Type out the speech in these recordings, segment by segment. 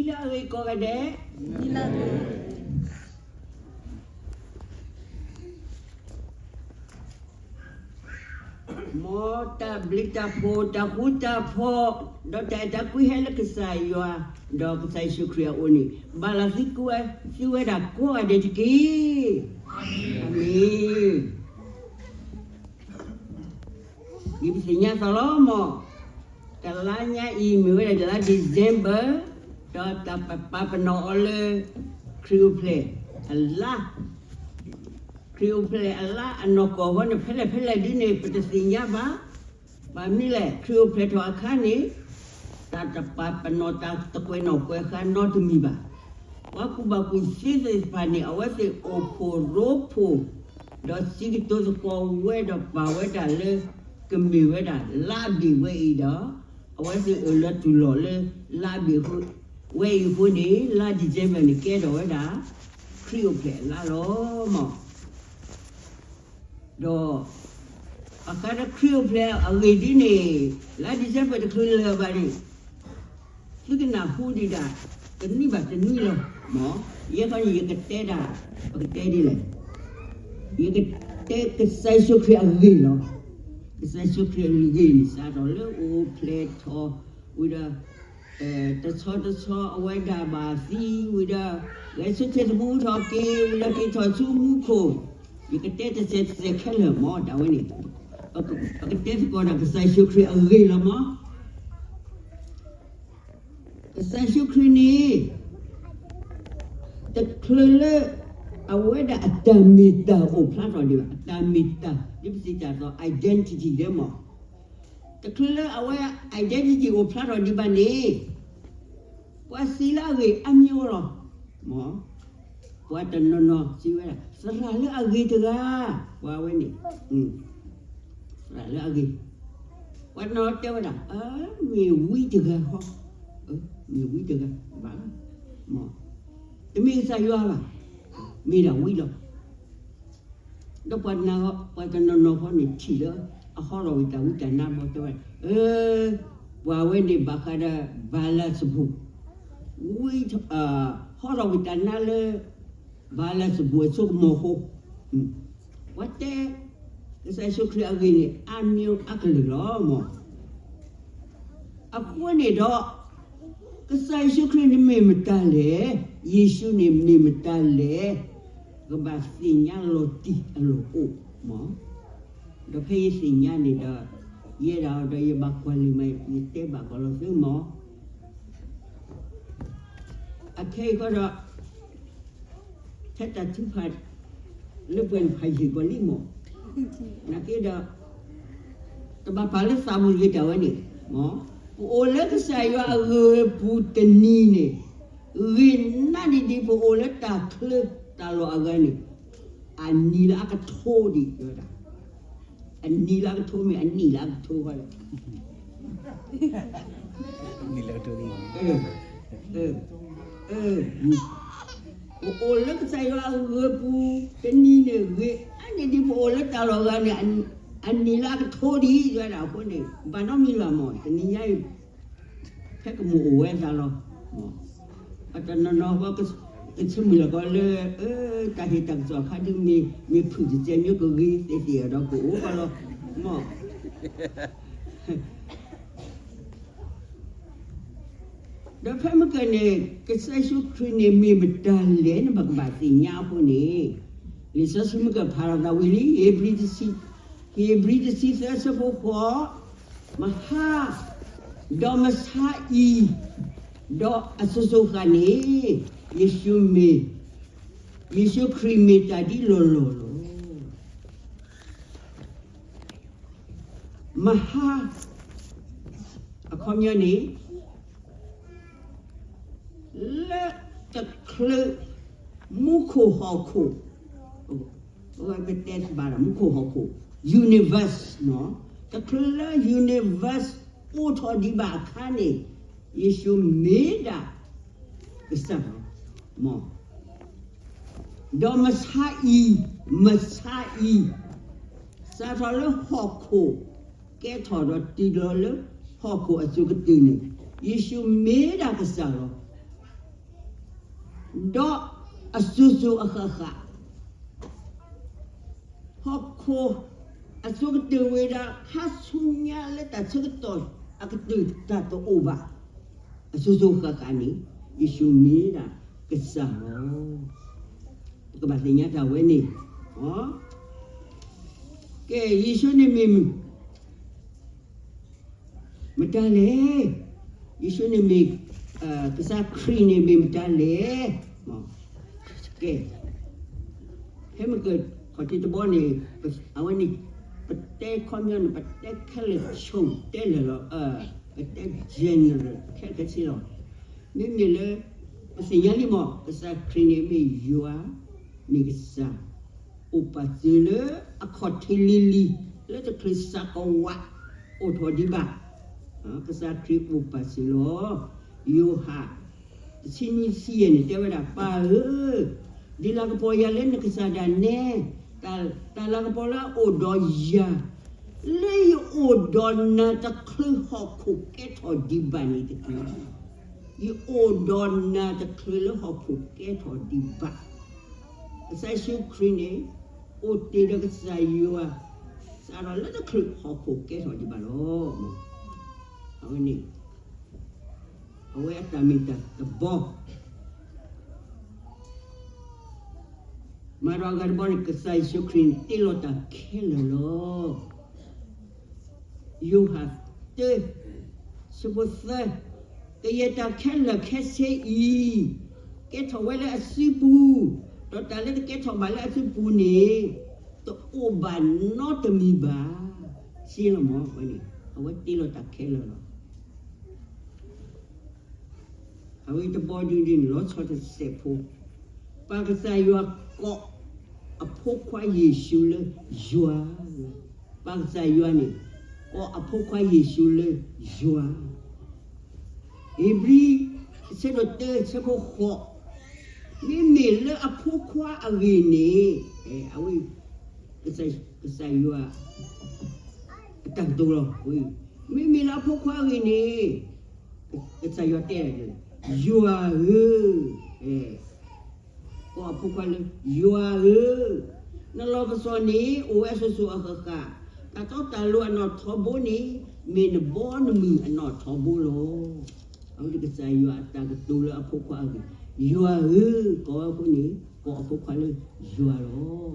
လၢအဂ့ၤကိးဂၤဒဲး, မ်တၢ်ဘျုးတၢ်ဖှိၣ် တၢ်ဃူတၢ်ဖိး ဒီးတၢ်အဲၣ်တၢ်ကွံဟဲလၢကစၢ်ယွၤ ဒီးကစၢ်ယ့ၣ်ၡူးခရံာ်အအိၣ်န့ၣ် ဘၣ်လီၤသုသုဝဲဒၣ်ကိးဂၤဒဲးတက့ၢ်. အၤမ့ၣ်. ဒ်ပသ့ၣ်ညါသးလီၤမး, တလါညါအံၤ မ့ၢ်ဝဲဒၣ်တလါ December, ဒီးတၢ်ပပာ်ပနီၣ်အီၤလၢ ခရံာ်အိၣ်ဖျဲၣ်အလါ, ခရံာ်အိၣ်ဖျဲၣ်အလါအနီၢ်ကီၢ်အဃိန့ၣ် ဖဲလဲၣ်ဖဲလဲၣ်ဒ်န့ၣ် ပတသ့ၣ်ညါဘၣ်. ဘၣ်မနုၤလဲၣ် ခရံာ်အိၣ်ဖျဲၣ်ထီၣ်အခါန့ၣ် တၢ်တပာ်ပနီၣ် တၢ်တကွဲးနီၣ်ကွဲးဃါနီတမံၤဘၣ်. ပှၤကူၣ်ဘၣ်ကူၣ်သ့သ့ၣ်တဖၣ်န့ၣ် အဝဲသ့ၣ်အိၣ်ဖှိၣ်ရိဖှိၣ် ဒီးစံးကတိၤသကိးဝဲဒီးပာ်ဝဲဒၣ်လၢ ကမ့ၢ်ဝဲဒၣ်လါအဘ့ၣ်ဝဲအံၤဒီး အဝဲသ့ၣ်အၢၣ်လီၤတူၢ်လိာ်လၢ လါအဘ့ၣ် ဝဲအံၤအဃိန့ၣ် လါ December န့ၣ် ကဲထီၣ်ဝဲဒၣ် ခရံာ်အိၣ်ဖျဲၣ်အလါလီၤမး. ဒီး အခါဒီးခရံာ်အိၣ်ဖျဲၣ်အဂ့ၢ်ဒ်န့ၣ် လါ December တချုးလၢာ်ဘၣ်န့ၣ် သုကနၢ်ဟူဒံးဒၣ် တနွံဘၣ်တနွံလီၤမး. ယဲခီန့ၣ် ယကတဲဒၣ် ပကတဲဒ်လဲၣ်, ယကတဲကစၢ်ယ့ၣ်ၡူးခရံာ်အဂ့ၢ်လီၤ. ကစၢ်ယ့ၣ်ၡူးခရံာ်အဂ့ၢ်န့ၣ် စးထီၣ်လၢအိၣ်ဖျဲၣ်ထီၣ်ဝံၤဒီး တဆီတဆီအဝဲဒၣ်ဘၣ်သံဝံၤဒီး ဂဲၤဆၢထၢၣ်သမူထီၣ်က့ၤဝံၤဒီး က့ၤထီၣ်ဆူမူခိၣ်, ယကတဲတစဲးတစဲးခဲလၢာ်မး ဒၣ်ဝဲန့ၣ် ပကတဲသကိးဒၣ်ကစၢ်ယ့ၣ်ၡူးခရံာ်အဂ့ၢ်လီၤမး. ကစၢ်ယ့ၣ်ၡူးခရံာ်န့ၣ် တချုးလၢ အဝဲဒၣ်အတၢ်မ့ၢ်တၢ်အိၣ်ဖျါထီၣ်ဒံးဘၣ်, အတၢ်မ့ၢ်တၢ် ဒ်ပစံးတၢ်သိး identity ဒဲမး, တချုးလၢအဝဲ identity အိၣ်ဖျါထီၣ်ဒံးဘၣ်န့ၣ် ပှၤစံးလၢအဂ့ၢ်အါမံၤအိၣ်လီၤ. ပှၤတနီၤနီၤစံးဝဲဒၣ် သရၣ်လၢအဂ့ၤတဂၤ, ပှၤဝဲန့ၣ် သရၣ်လၢအဂ့ၤ, ပှၤတနီၤတဲဝဲဒၣ် မ့ၢ်ဝံတဂၤဃီ, မ့ၢ်ဝံတဂၤဘၣ်, တမ့ၢ်ကစၢ်ယွၤဘၣ်, မ့ၢ်ဒၣ်ဝံလီၤ. ဒီးပှၤတနီၤနီၤဃီန့ၣ် ထံၣ်လၢအဟီထီၣ်ဝံၤတၢ်ဝံတၢ်နါဘီတဲဝဲ, ပှၤဝဲန့ၣ်ဘၣ်ဃးဒီး ဘၤလးစဘူၣ်, ဝံ ဟီထီၣ်ဝံၤတၢ်နါလၢ ဘၤလးစဘူၣ်အစိကမီၤအဃိ, ပှၤတဲ ကစၢ်ယ့ၣ်ၡူးခရံာ်အဂ့ၢ်န့ၣ် အါမံၤအါကလုာ်လီၤမး. အဃိန့ၣ်ဒီး ကစၢ်ယ့ၣ်ၡူးခရံာ်န့ၣ်မ့ၢ်မတၤလဲၣ်, ယ့ၣ်ၡူးန့ၣ်မ့ၢ်မတၤလဲၣ်, ကဘၣ်သ့ၣ်ညါလီၤတံၢ်အလီၢ်အိၣ်မး. ဒီးဖဲယသ့ၣ်ညါန့ၣ်ဒီး ယဲဒၣ်အီၤဒီးယဘၣ်ကွၢ်လံာ်မး ယတဲဘၣ်ကီးလီၤသုမး. အခဲအံၤဃီဒီး ထဲတၢ်ထုကဖၣ် လၢပှဲၤန့ၣ်ဖးယံာ်ကီးလံမး, နာ်က့ဒီး တဘၣ်ပာ်လၢသးပူၤတဂ့ၤတၢ်ဝဲန့ၣ်, ပအိၣ်လၢကစၢ်ယွၤအဂ့ၢ်ပူၤတနံၤန့ၣ်, ဂ့ၤနးဒံးဒံးပအိၣ်လၢတၢ်ချၢတၢ်လီၢ်အဂၤန့ၣ်, အနံၤလၢအကထိဒံးဝဲဒၣ် အနံၤလၢအကထိမ့ၢ် အနံၣ်လၢအကထိဃီလဲၣ်. ပအိၣ်လၢကစၢ်ယွၤအဂ့ၢ်ပူၤ တနံၤန့ၣ်ဂ့ၤ, အန့ၣ်ဒ်ပအိၣ်လၢတၢ်လီၢ်ဂၤန့ၣ် အနံၤလၢအကထိဒံးဝဲဒၣ်အဃိန့ၣ် ဘၣ်နီတမံၤဘၣ်မး တနံၤညါအံၤ ဖဲကမူၣ်အိၣ်ဝဲသးလီၤ. ပှၤတနီၤနီၤဃီ ကဆိမိၣ်လီၤကီးလၢ တၢ်ဟ့ၣ်တၢ်ကစီၣ်ခါဒုးမ့ၢ် မ့ၢ်ဖုၣ်တစဲးမ့ၢ်ကဂ့ၤသ့ၣ်သ့ၣ်ဒီးကအိၣ်ဃီလီၤမး. ဒီးဖဲမုၢ်ကၢၢ်န့ၣ် ကစၢ်ယ့ၣ်ၡူးခရံာ်န့ၣ်မ့ၢ်မတၤလဲၣ်န့ၣ် ပကဘၣ်သ့ၣ်ညါအဃိန့ၣ် လံာ်စီဆှံမုၢ်ကၢၢ်ဖးလီၤသးဝံၤလံ ဧ့ၤဘြံၤတဆံသၢဆၢဖိဃိး, မဟါ, ဒီးမဆါအံၤ, ဒီးအစိၤစိၤဃၣ်န့ၣ် ယ့ၣ်ၡူးမ့ၢ်, ယ့ၣ်ၡူးခရံာ်မ့ၢ်တၢ်ဒ်လီၢ်လီၢ်လီၤ. မဟါ, အခီပညီန့ၣ် လၢတချုး မူခိၣ်ဟီၣ်ခိၣ်, ပတဲဘၣ်ဒီး မူခိၣ်ဟီၣ်ခိၣ် universe တချုးလၢ universe အိၣ်ထီၣ်ဒံးဘၣ်အခါန့ၣ် ယ့ၣ်ၡူးမ့ၢ်ဒၣ်ကစၢ်လီၤ. ဒီးမဆါအံၤ, မဆါအံၤ, စးထီၣ်လၢဟီၣ်ခိၣ် ကဲထီၣ်ဒီးတုၤလီၤလၢဟီၣ်ခိၣ်အစိၤကတၢၢ်န့ၣ် ယ့ၣ်ၡူးမ့ၢ်ဒၣ်ကစၢ်လီၤ. ဒီးအစိၤစိၤအဃၣ်ဃၣ် ဟီၣ်ခိၣ်အစိၤကတၢၢ်ဝဲဒၣ် ခါဆူညါလၢတၢ်ဆၢကတီၢ်အကတၢၢ်တၢ်တအိၣ်ဘၣ် အစိၤစိၤအဃၣ်ဃၣ်န့ၣ် ယ့ၣ်ၡူးမ့ၢ်ဒၣ်ကစၢ်လီၤ. ပကဘၣ်သ့ၣ်ညါတၢ်ဝဲန့ၣ်, ကဲ ယ့ၣ်ၡူးန့ၣ်မ့ၢ် မတၤလဲၣ်. ယ့ၣ်ၡူးန့ၣ်မ့ၢ် ကစၢ်ခရံာ်န့ၣ်မ့ၢ်မတၤလဲၣ်. ကဲ ဖဲမ့ၢ်ကခီၣ်ထံးတဘီန့ၣ် အဝဲန့ၣ် ပတဲခီပညီန့ၣ် ပတဲခဲလၢာ်ဆိၣ်တဲလၢာ်လီၤ. ပတဲ general ခဲခဲဆ့လီၤ. မ့မ့ၢ်လၢ ပသ့ၣ်ညါလံမး ကစၢ်ခရံာ်န့ၣ်မ့ၢ်ယွၤ, မ့ၢ်ကစၢ် အိၣ်ပာ်စၢၤလၢအခီၣ်ထံးလံၤလံၤ လၢတချုးစးကဝးအိၣ်ထီၣ်ဒံးဘၣ်, ကစၢ်ခရံာ်အိၣ်ပာ်စၢၤလီၤ. ယိၤဟၣ် တဆံနွံဆံယဲၢ်န့ၣ် တဲဝဲဒၣ် ပၢ်ဧၢ, ဒုးလၤကပီၤယၤလၢနကစၢ်ဒၣ်နဲ, တၢ်လၤကပီၤလၢအအိၣ်ဒီးယၤ လၢယအိၣ်ဒီးနၤတချုးဟီၣ်ခိၣ်ကဲထီၣ်ဒံးဘၣ်န့ၣ်တက့ၢ်. ယအိၣ်ဒီးနၤတချုးလၢဟီၣ်ခိၣ်ကဲထီၣ်ဒံးဘၣ်. ကစၢ်ယ့ၣ်ၡူးခရံာ်န့ၣ် အိၣ်တ့ၢ်ဒီးကစၢ်ယွၤ စးထီၣ်လၢတချုးဟီၣ်ခိၣ်ကဲထီၣ်ဒံးဘၣ်လီၤ. အဝဲန့ၣ် အဝဲအတၢ်မ့ၢ်တၢ်တဘီ မၤဒီးအဂၤတဘီန့ၣ် ကစၢ်ယ့ၣ်ၡူးခရံာ်န့ၣ် တ့လီၤတၢ်ခဲလၢာ်လီၤ. ယိၤဟၣ်တၢ ဆၢဖိသၢ, ကယဲၢ်တၢ်ခဲလၢာ်ခဲဆ့အံၤ ကဲထီၣ်ဝဲလၢအစုပူၤ, ဒီးတၢ်လၢတကဲထီၣ်ဘၣ်လၢအစုပူၤန့ၣ် တအိၣ်ဘၣ်နီတမံၤဘၣ်. စ့လီၤမး အဝဲန့ၣ် အဝဲတ့လီၤတၢ်ခဲလၢာ်လီၤ. အဝဲတဘီဒုန့ၣ် လီၤဆီတစဲးဖိ, ပၢ်ကစၢ်ယွၤကိးအဖိခွါယ့ၣ်ၡူးလၢယွၤ, ပၢ်ကစၢ်ယွၤန့ၣ် ကိးအဖိခွါယ့ၣ်ၡူးလၢယွၤ. ဧ့ၤဘြံၤ အဆၢဒိၣ်တၢ ဆၢဖိဃိး, မ့မ့ၢ်လၢအဖိခွါအဂ့ၢ်န့ၣ်, အဝဲ ကစၢ်ယွၤ အတၢ်ကတိၤလီၤ. မ့မ့ၢ်လၢအဖိခွါအဂ့ၢ်န့ၣ် ကစၢ်ယွၤတဲ, ယွၤဧၢ, ကိးအဖိခွါလၢ ယွၤဧၢ, နလီၢ်ပစီၣ်န့ၣ် အိၣ်ဝဲအစိၤစိၤအဃၣ်ဃၣ်, တၢ်တီတၢ်လိၤအနီၣ်ထီဘိန့ၣ် မ့ၢ်နဘီနမုၢ်အနီၣ်ထီဘိလီၤ. အဝဲန့ၣ်ကစၢ်ယွၤအတၢ်ကတိၤလၢအဖိခွါအဂ့ၢ်, ယွၤဧၢ, ကိးဝဲအဃိန့ၣ် ကိးအဖိခွါလၢယွၤလီၤ.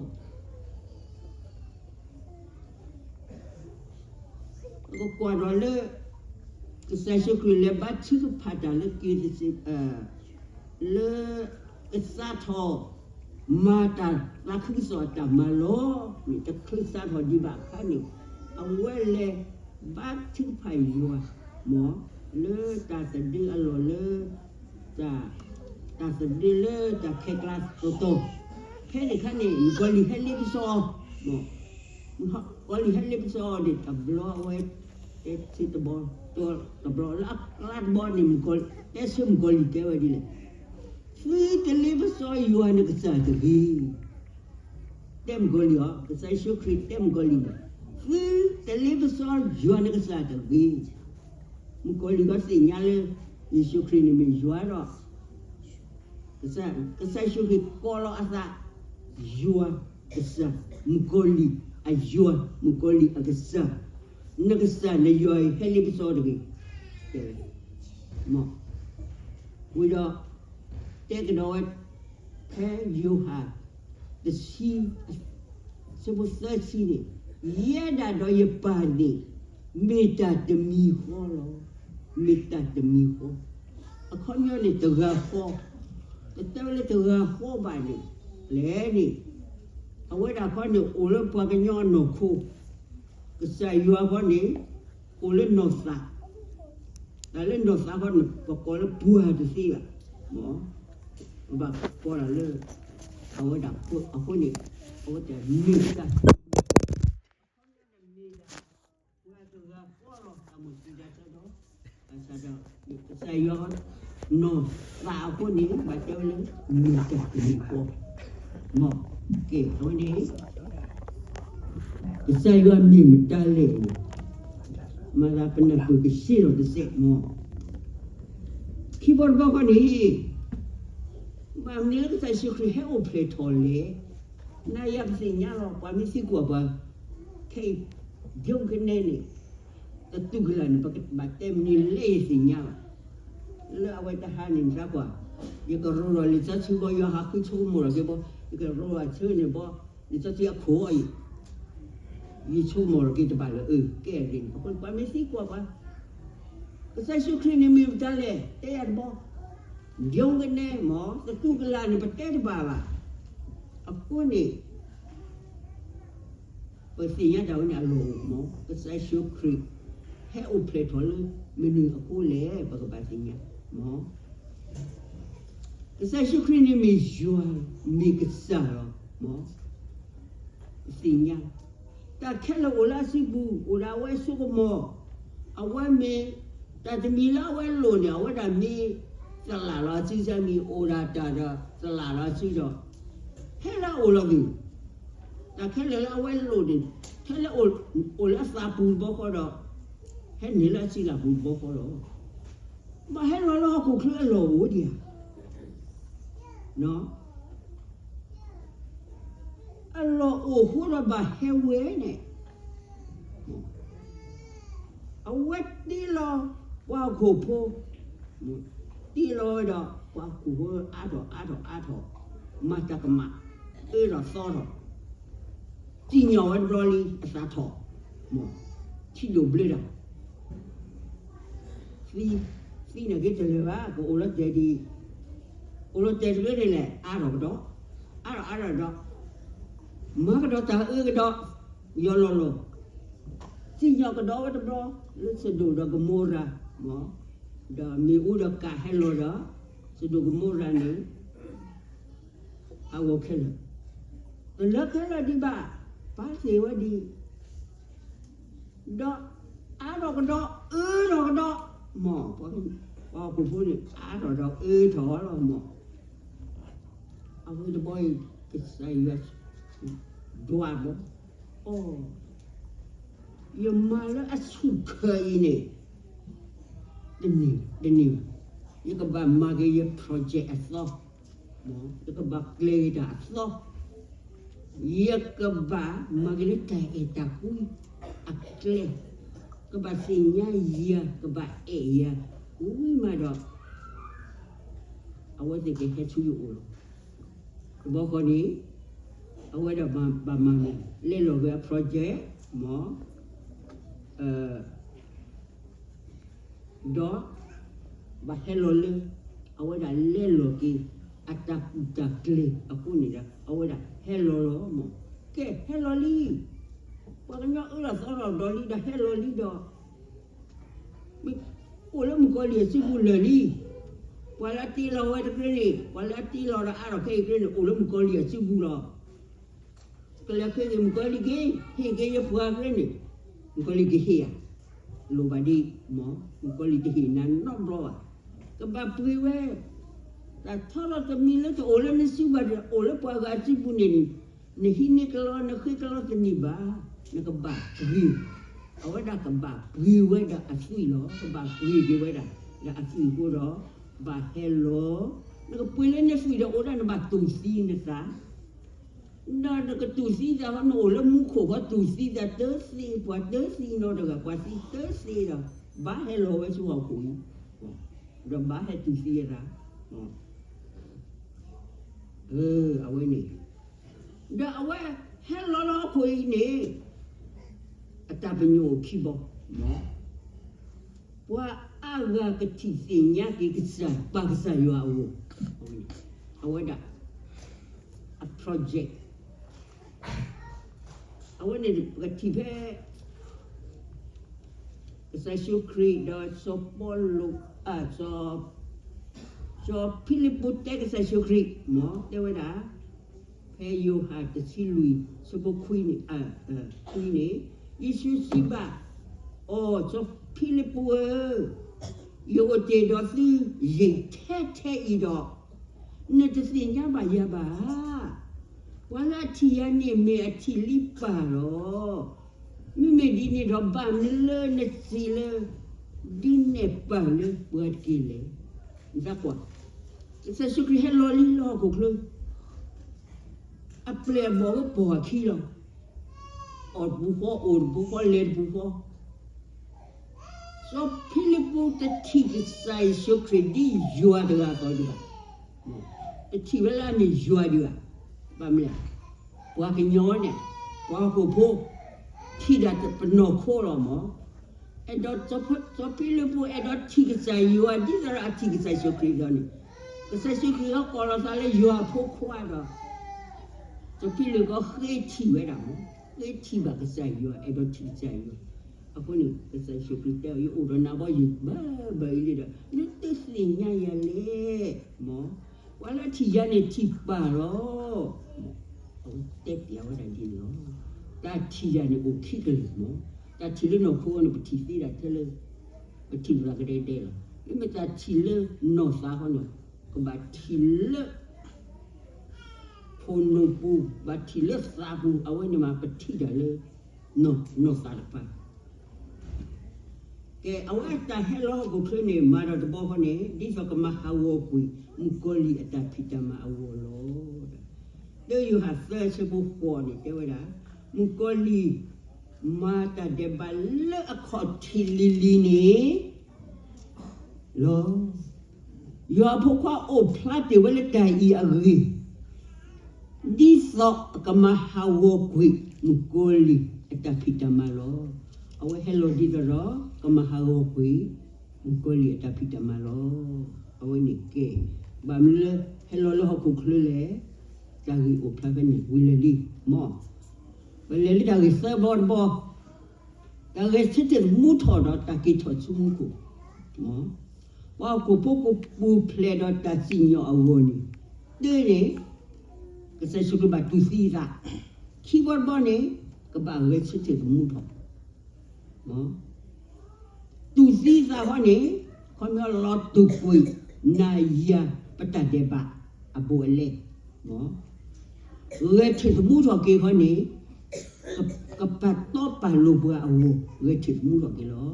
ပကကွၢ်ဒီးလၢ ကစၢ်ယ့ၣ်ၡူးခရံာ်လဲၤဘါထုကဖၣ်တၢ်လၢက့ၤတစ့း, လၢ ကစးထီၣ် မၤတၢ်သးခုကစီၣ်အတၢ်မၤလီၤန့ၣ် တချုးစးထီၣ်ဒံးဘၣ်အခါန့ၣ် အဝဲလဲၤဘါထုကဖၣ်ယွၤ မ့ၢ် လၢတၢ်သဒၢအလီၢ်လၢ တၢ် တၢ်သဒၢလၢတၢ်ခဲကျါတီတီ, ဖဲန့ၣ်အခါန့ၣ် မုၣ်ကီၤလံၢ်ဟဲလ့ပစီအီၤ, မ့ၢ် မုၣ်ကီၤလံၢ်ဟဲလ့ပစီအီၤန့ၣ် တဘျီအဝဲ တဲဆၢတဘီ, တဘျီလၢအကျါတဘီန့ၣ် မုၣ်ကီၤ, တဲဆၢမုၣ်ကီၤလံၢ်တဲဝဲဒ်လဲၣ်, သုတလ့ပစီယွၤနကစၢ်တဂ့ၤ. တဲမုၣ်ကီၤလံၢ်အီၤ, ကစၢ်ယ့ၣ်ၡူးခရံာ်တဲမုၣ်ကီၤလံၢ်န့ၣ်, သုတလ့ပစီယွၤနကစၢ်တဂ့ၤ. မုၣ်ကီၤလံၢ်ကီးသ့ၣ်ညါလၢ ယ့ၣ်ၡူးခရံာ်န့ၣ်မ့ၢ်ယွၤဒီး ကစၢ်ယ့ၣ်ၡူးခရံာ်ကိးလီၤအသး, ယွၤကစၢ်, မုၣ်ကီၤလံၢ်အယွၤ, မုၣ်ကီၤလံၢ်အကစၢ်, နကစၢ်နယွၤအံၤဟဲလ့ပစီတဂ့ၤ, တဲဝဲ, မ့ၢ်, ဝံၤဒီး တဲကဒီးဝဲ ဖဲယိၤဟၣ် တဆံ ဆၢဖိသၢဆံန့ၣ်, ယဲဒၣ်ဒီးယပၢ်န့ၣ် မ့ၢ်တၢ်တမံၤဃီလီၤ. မ့ၢ်တၢ်တမံၤဃီ, အခီပညီန့ၣ် တဂၤဃီ, တတဲဝဲလၢတဂၤဃီဘၣ်န့ၣ်, လဲၣ်န့ၣ်, အဝဲဒၣ်ခီန့ၣ် အိၣ်လၢပှၤကညီအနီၢ်ခိ, ကစၢ်ယွၤခီန့ၣ် အိၣ်လၢနီၢ်သး, တၢ်လၢနီၢ်သးခီန့ၣ် ပကိးလၢပှၢ်တသ့ဘၣ်, မ့ၢ်, ပဘၣ်ကိးတၢ်လၢ အဝဲဒၣ်အဃိန့ၣ်, အဝဲတၢ်မ့ၢ်တၢ် မ့ၢ်ဒၣ် ပှၤတဂၤဃီလီၤတၢ်မၤစံးဒၣ်ဆၢဒီး ဘၣ်ဆၣ်ဒီး ကစၢ်ယွၤ နီၢ်သးအဃိန့ၣ် ဘၣ်တဲဝဲလၢ မ့ၢ်တၢ်တမံၤဃီ, မ့ၢ်, ကဲ အဝဲန့ၣ် ကစၢ်ယွၤမ့ၢ်မတၤလဲၣ်န့ၣ် မၤသးပနၢ်ပၢၢ်ကဆ့လီၤတစဲးမ့ၢ်, ခံဘီတဘီဃီန့ၣ် ဘၣ်မနုၤလၢကစၢ်ယ့ၣ်ၡူးခရံာ်ဟဲအိၣ်ဖျဲၣ်ထီၣ်လဲၣ်. နၤယၤပသ့ၣ်ညါလီၤ, ပှၤမ့ၢ်သံကွၢ်ပှၤ, ခဲအံၤ ဒိကနဲန့ၣ်, သတူၢ်ကလာ်န့ၣ် ပကဘၣ်တဲမနုၤလဲၣ်ယသ့ၣ်ညါလီၤ. လၢအဝဲတဟါန့ၣ် နသံကွၢ်, ယကရိလီၤလံာ်စီဆှံဘီ, ယွၤဟးဃုဆိကမိၣ်လီၤက့ၤဘီ, ယကရိလီၤဆၢန့ၣ်ဘီ, လံာ်စီဆှံအခိၣ်အံၤ ယဆိကမိၣ်လီၤက့ၤတဘၣ်လၢ အၢ ကဲဒ်န့ၣ် ပှၤမ့ၢ်သံကွၢ်ပှၤ, ကစၢ်ယ့ၣ်ၡူးခရံာ်န့ၣ်မ့ၢ်မတၤလဲၣ်, တဲယၤတဘီ, ဒိကနဲမၢ်, သတူၢ်ကလာ်န့ၣ် ပတဲတဘၣ်ဘၣ်. အဃိန့ၣ် ပသ့ၣ်ညါတၢ်ဝဲန့ၣ်အလီၢ်အိၣ်မၢ်, ကစၢ်ယ့ၣ်ၡူးခရံာ် ဟဲအိၣ်ဖျဲၣ်ထီၣ်လၢမနုၤအဃိလဲၣ် ပကဘၣ်သ့ၣ်ညါမၢ်. ကစၢ်ယ့ၣ်ၡူးခရံာ်န့ၣ်မ့ၢ်ယွၤ, မ့ၢ်ကစၢ်လီၤမၢ်. ပသ့ၣ်ညါ တၢ်ခဲလၢာ်အိၣ်လၢအစုပူၤ, အိၣ်ဒၣ်အဝဲဆိကမိၣ်, အဝဲမ့ၢ် တၢ်တမံၤလၢအဝဲလိၣ်န့ၣ် အဝဲဒၣ်မ့ၢ်သလၣ်လီၤစုစၢ်မံၤ, အိၣ်ဒၣ်တၢ်ဒီးသလၣ်လီၤစုဒီး ဟဲလၢအအိၣ်လီၤက့ၤ, တၢ်ခဲလၢာ်လၢအဝဲလိၣ်န့ၣ် ဟဲလၢအိၣ်လၢအသးပူၤတဘျီဃီဒီး ဟဲနုာ်လၢအစုလၢ်ပူၤတဘျီဃီလီၤ. ဘၣ်ဟဲလီၤလၢဟီၣ်ခိၣ်ချၢအလီၢ်အိၣ်ဒံးဧါ. အလီၢ်အိၣ်ဃိဒီးဘၣ်ဟဲဝဲန့ၣ် အဝဲတ့လီၤပှၤဟီၣ်ခိၣ်ဖိ, တ့လီၤဝဲဒီးပှၤဟီၣ်ခိၣ်ဖိအါထီၣ်အါထီၣ်အါထီၣ်, မၤတၢ်ကမၣ်, အၢထီၣ်သီထီၣ်, စံၣ်ညီၣ်ဝဲတဘျီလံအသးထီၣ်, ထံၣ်ဒိၣ်ဘျၢတၢ် သံ, သံန့ၣ်က့တလၢာ်ဘၣ်, ကအိၣ်လီၤတဲာ်ဒံး, အိၣ်လီၤတဲာ်တဘျီန့ၣ်လဲၣ်, အါထီၣ်ကဒီး, အါထီၣ်အါထီၣ်ဒီး, မၤကဒီးတၢ်အၢကဒီး, ယီၤလီၤလီၤ, စံၣ်ညီၣ်ကဒီးဝဲတဘျီ, လၢစဒိၣ်ဒီးကမိရၤ, ဒီးမ့ၣ်အူဒီးကးဟဲလီၤဒီး, စဒိၣ်ကမိရၤန့ၣ် အဂီၢ်ခဲလၢာ်, တလၢခဲလၢာ်ဒံးဘၣ်, ပာ်သ့ၣ်ဝဲဒံး, ဒီးအါထီၣ်ကဒီး, အၢထီၣ်ကဒီး, မၢ်, ပှၤဟီၣ်ခိၣ်ဖိန့ၣ် အါထီၣ်ဒီးအၢထီၣ်လီၤမၢ်. အဝဲတဘျီအံၤ ကစၢ်ယွၤဒွးဘီ, အိ, ယမၤလၢအဆူၣ်ခၢၣ်အံၤန့ၣ် တန့ၢ်ဘၣ်, ယကဘၣ်မၤက့ၤယ project အသီ, ယကဘၣ်ကျဲၤက့ၤတၢ်အသီ, ယကဘၣ်မၤက့ၤလၢတၢ်အဲၣ်တၢ်ကွံအကျဲ, ကဘၣ်သ့ၣ်ညါယၤ, ကဘၣ်အဲၣ်ယၤ, ဝံၤမးဒီး အဝဲသ့ၣ်ကဟဲဆူယအိၣ်လီၤ. တဘျီဃီန့ၣ် အဝဲဒၣ်ဘၣ်မၤန့ၣ် လဲၤလီၤက့ၤအ project မၢ်, ဒီး ဘၣ်ဟဲလီၤလၢ အဝဲဒၣ်လဲၤလီၤက့ၤ အတၢ်ကူၣ်တၢ်ကျဲၤအဃိန့ၣ်ဒီး အဝဲဒၣ်ဟဲလီၤလီၤမၢ်. ကဲ ဟဲလီၤလံ, ပှၤကညီအၢလီၤသီလီၤဒီးလံဒီး ဟဲလီၤလံဒီး အိၣ်လၢမုၣ်ကီၤလံၢ်အစုပူၤလၢာ်လံ. ပှၤလၢအတ့လီၤဝဲတကြၢးန့ၣ်, ပှၤလၢအတ့လီၤဒီးအါထီၣ်ခဲအံၤတကြၢးန့ၣ် အိၣ်လၢမုၣ်ကီၤလံၢ်အစုပူၤလီၤ. ကလဲၤဃ့က့ၤမုၣ်ကီၤလံၢ်က့ၤ, ဟ့ၣ်က့ၤယပှၤကြၢးန့ၣ်, မုၣ်ကီၤလံၢ်ကဟ့ၣ်ဧါ. လိၣ်ဘၣ်ဒ်မၢ်, မုၣ်ကီၤလံၢ်တဟ့ၣ်နၤနီတဘျီဘၣ်. ကဘၣ်ပှ့ၤဝဲ, တၢ်ထီထီၣ်တမံၤလၢတအိၣ်လၢနစုဘၣ်ဒီး အိၣ်လၢပှၤဂၤစုပူၤန့ၣ် နဟံးန့ၢ်ကလီ နဃ့ကလီတန့ၢ်ဘၣ်. နကဘၣ်ပှ့ၤ, အဝဲဒၣ်ကဘၣ်ပှ့ၤဝဲဒၣ်အသွံၣ်လီၤ. ကဘၣ်ပှ့ၤက့ၤဝဲဒၣ်ဒီးအသွံၣ်အဃိဒီး ဘၣ်ဟဲလီၤ. နကပှ့ၤလၢနသွံၣ်ဒီးအိၣ်ဒၣ်နဘၣ်တူၢ်သံနသး, ဒီးနကတူၢ်သံသးဃီ နအိၣ်လၢမူခိၣ်ဃီတူၢ်သံသးတသ့, ပှၤတသံနီတဂၤ, ပှၤသံတသ့ဒီး ဘၣ်ဟဲလီၤဝဲဆူဟီၣ်ခိၣ်အံၤ, ဒီးဘၣ်ဟဲတူၢ်သံအသး အဝဲန့ၣ်, ဒီးအဝဲဟဲလီၤလၢဟီၣ်ခိၣ်အံၤန့ၣ် အတၢ်ပညိၣ်အိၣ်ခံဘီ, ပှၤအါဂၤကထံၣ်သ့ၣ်ညါက့ၤကစၢ်, ပၢ်ကစၢ်ယွၤအဂီၢ်, အဝဲဒၣ် အ project အဝဲန့ၣ်ပကထံၣ်ဖဲ ကစၢ်ယ့ၣ်ၡူးခရံာ်ဒီးစီၤပီလူး, အ, စီၤ, စီၤဖံလံးပူးတဲကစၢ်ယ့ၣ်ၡူးခရံာ်, မၢ်, တဲဝဲဒၣ်, ဖဲယိၤဟၣ်တဆံလွံၢ် ဆၢဖိခွံန့ၣ်, အ, ခွံန့ၣ်, ယ့ၣ်ၡူးစံးဘၣ်အီၤ, စီၤဖံလံးပူးဧၢ, ယအိၣ်တ့ၢ်ဒီးသုယံာ်ထဲထဲအံၤဒီး နတသ့ၣ်ညါဘၣ်ယၤဘၣ်ဧါ. ပှၤလၢအထံၣ်ယၤန့ၣ်မ့ၢ်အထံၣ်လံပၢ်လီၤ. မ့မ့ၢ်ဒ်န့ၣ်ဒီး ဘၣ်မနုၤလၢနစံးလၢ ဒုးနဲၣ်ပၢ်လၢပှၤတက့ၢ်လဲၣ်. နသံကွၢ်, ကစၢ်ယ့ၣ်ၡူးခရံာ်ဟဲလီၤလံလၢဟီၣ်ခိၣ်ချၢ, အပျဲၢ်အဘီၣ်ဝဲပိာ်အခံလီၤ. အီၣ်တပူၤဃီ, အိၣ်တပူၤဃီ, လဲၤတပူၤဃီ, စီၤဖံလံးပူးတထံၣ်ကစၢ်ယ့ၣ်ၡူးခရံာ်ဒ်ယွၤတဂၤအသိးဒံးဘၣ်. တထံၣ်ဝဲလၢအမ့ၢ်ယွၤဒံးဘၣ်. ဘၣ်မနုၤလဲၣ်, ပှၤကညီန့ၣ်, ပှၤဟီၣ်ခိၣ်ဖိ, ထံၣ်ဒၣ်ပနီၢ်ခိလီၤမး. အဲၣ်ဒိး, စီၤဖံလံးပူးအဲၣ်ဒိးထံၣ်ကစၢ်ယွၤဒ်သိးဒီးအထံၣ်ကစၢ်ယ့ၣ်ၡူးခရံာ်အသိးန့ၣ်, ကစၢ်ယ့ၣ်ၡူးခရံာ်ကကိးလီၤသးလၢယွၤအဖိခွါဒီး စီၤဖံလံးပူးဃ့ထံၣ်ဝဲဒၣ်မး, ဃ့ထံၣ်ဘၣ်ကစၢ်ယွၤ, အဲၣ်ဒိးထံၣ်ကစၢ်ယွၤ. အဃိန့ၣ် ကစၢ်ယ့ၣ်ၡူးခရံာ်တဲအီၤ, ယအိၣ်ဒီးနၤဘၣ်ယဘၣ်ဘၣ်အံၤလံဒီး နတသ့ၣ်ညါယၤလဲၣ်မး. ပှၤလၢအထံၣ်ယၤန့ၣ်ထံၣ်ပၢ်လီၤ. အဝဲတဲပျးဝဲဒၣ်ဒ်န့ၣ်လီၤ. တၢ်ထံၣ်ယၤန့ၣ်အိၣ်ခံကလုာ်မး. တၢ်ထံၣ်လၢနီၢ်ခိန့ၣ် ပထံၣ်သ့ဒၣ်ထဲလၢ ပထံၣ်လိာ်သးကဒဲကဒဲလီၤ. မ့မ့ၢ်တၢ်ထံၣ်လၢနီၢ်သးဃီန့ၣ်, ကဘၣ်ထံၣ်လၢ ခိၣ်နူာ်ပူၤ, ဘၣ်ထံၣ်လၢသးပူၤ, အဝဲန့ၣ်မး ပထံၣ်တၢ်လၢ နီၢ်သးတဖၣ်. ကဲ, အဝဲတၢ်ဟဲလီၤဟီၣ်ခိၣ်ချၢန့ၣ် မၤဒီးတဘျီဃီန့ၣ် ဒ်သိးကမၤဟးဂီၤကွံာ် မုၣ်ကီၤလံၢ်အတၢ်ဖံးတၢ်မၤအဂီၢ်လီၤ. လၢယိၤဟၣ်သၢဆၢဖိဃိးန့ၣ် တဲဝဲဒၣ်, မုၣ်ကီၤလံၢ် မၤတၢ်ဒဲးဘးလၢအခီၣ်ထံးလံၤလံၤန့ၣ် လီၤ. ယွၤအဖိခွါအိၣ်ဖျါတ့ၢ်ဝဲလၢတၢ်အံၤအဂ့ၢ်, ဒ်သိးအကမၤဟးဂီၤကွံာ် မုၣ်ကီၤလံၢ်အတၢ်ဖံးတၢ်မၤလီၤ. အဝဲဟဲလီၤဒ်သိးဒီး ကမၤဟးဂီၤကွံာ် မုၣ်ကီၤလံၢ်အတၢ်ဖံးတၢ်မၤလီၤ. အဝဲန့ၣ်ကဲ, ဘၣ်မနုၤလၢဟဲလီၤလၢဟီၣ်ခိၣ်ချၢလဲၣ်. တၢ်ဂ့ၢ်အိၣ်ဖျါဖဲန့ၣ် ဝံၤလၢာ်လံ, မ့ၢ် ပလဲၤလၢတၢ်ဂ့ၢ်သၢဘီတဘီ, တၢ်ဂဲၤဆၢထၢၣ်သမူထီၣ်ဒီးတၢ်က့ၤထီၣ်ဆူမူခိၣ်, ပှၤဟီၣ်ခိၣ်ဖိကပူၤဖျဲးဒီးတၢ်စံၣ်ညီၣ်အဂီၢ်န့ၣ်, တၢန့ၣ် ကစၢ်ယ့ၣ်ၡူးခရံာ်ဘၣ်တူၢ်သံအသး, ခံဘီတဘီန့ၣ် ကဘၣ်ဂဲၤဆၢထၢၣ်သမူထီၣ် တူၢ်သံသးဃီန့ၣ်, ခီပညီလီၤတူာ်ကွံာ် နၤယၤပတၢ်ဒဲးဘးအဘူးအလဲ, ဂဲၤထၢၣ်သမူထီၣ်က့ၤဃီန့ၣ်, ကပာ်တီပာ်လိၤပှၤအဂီၢ် ဂဲၤထၢၣ်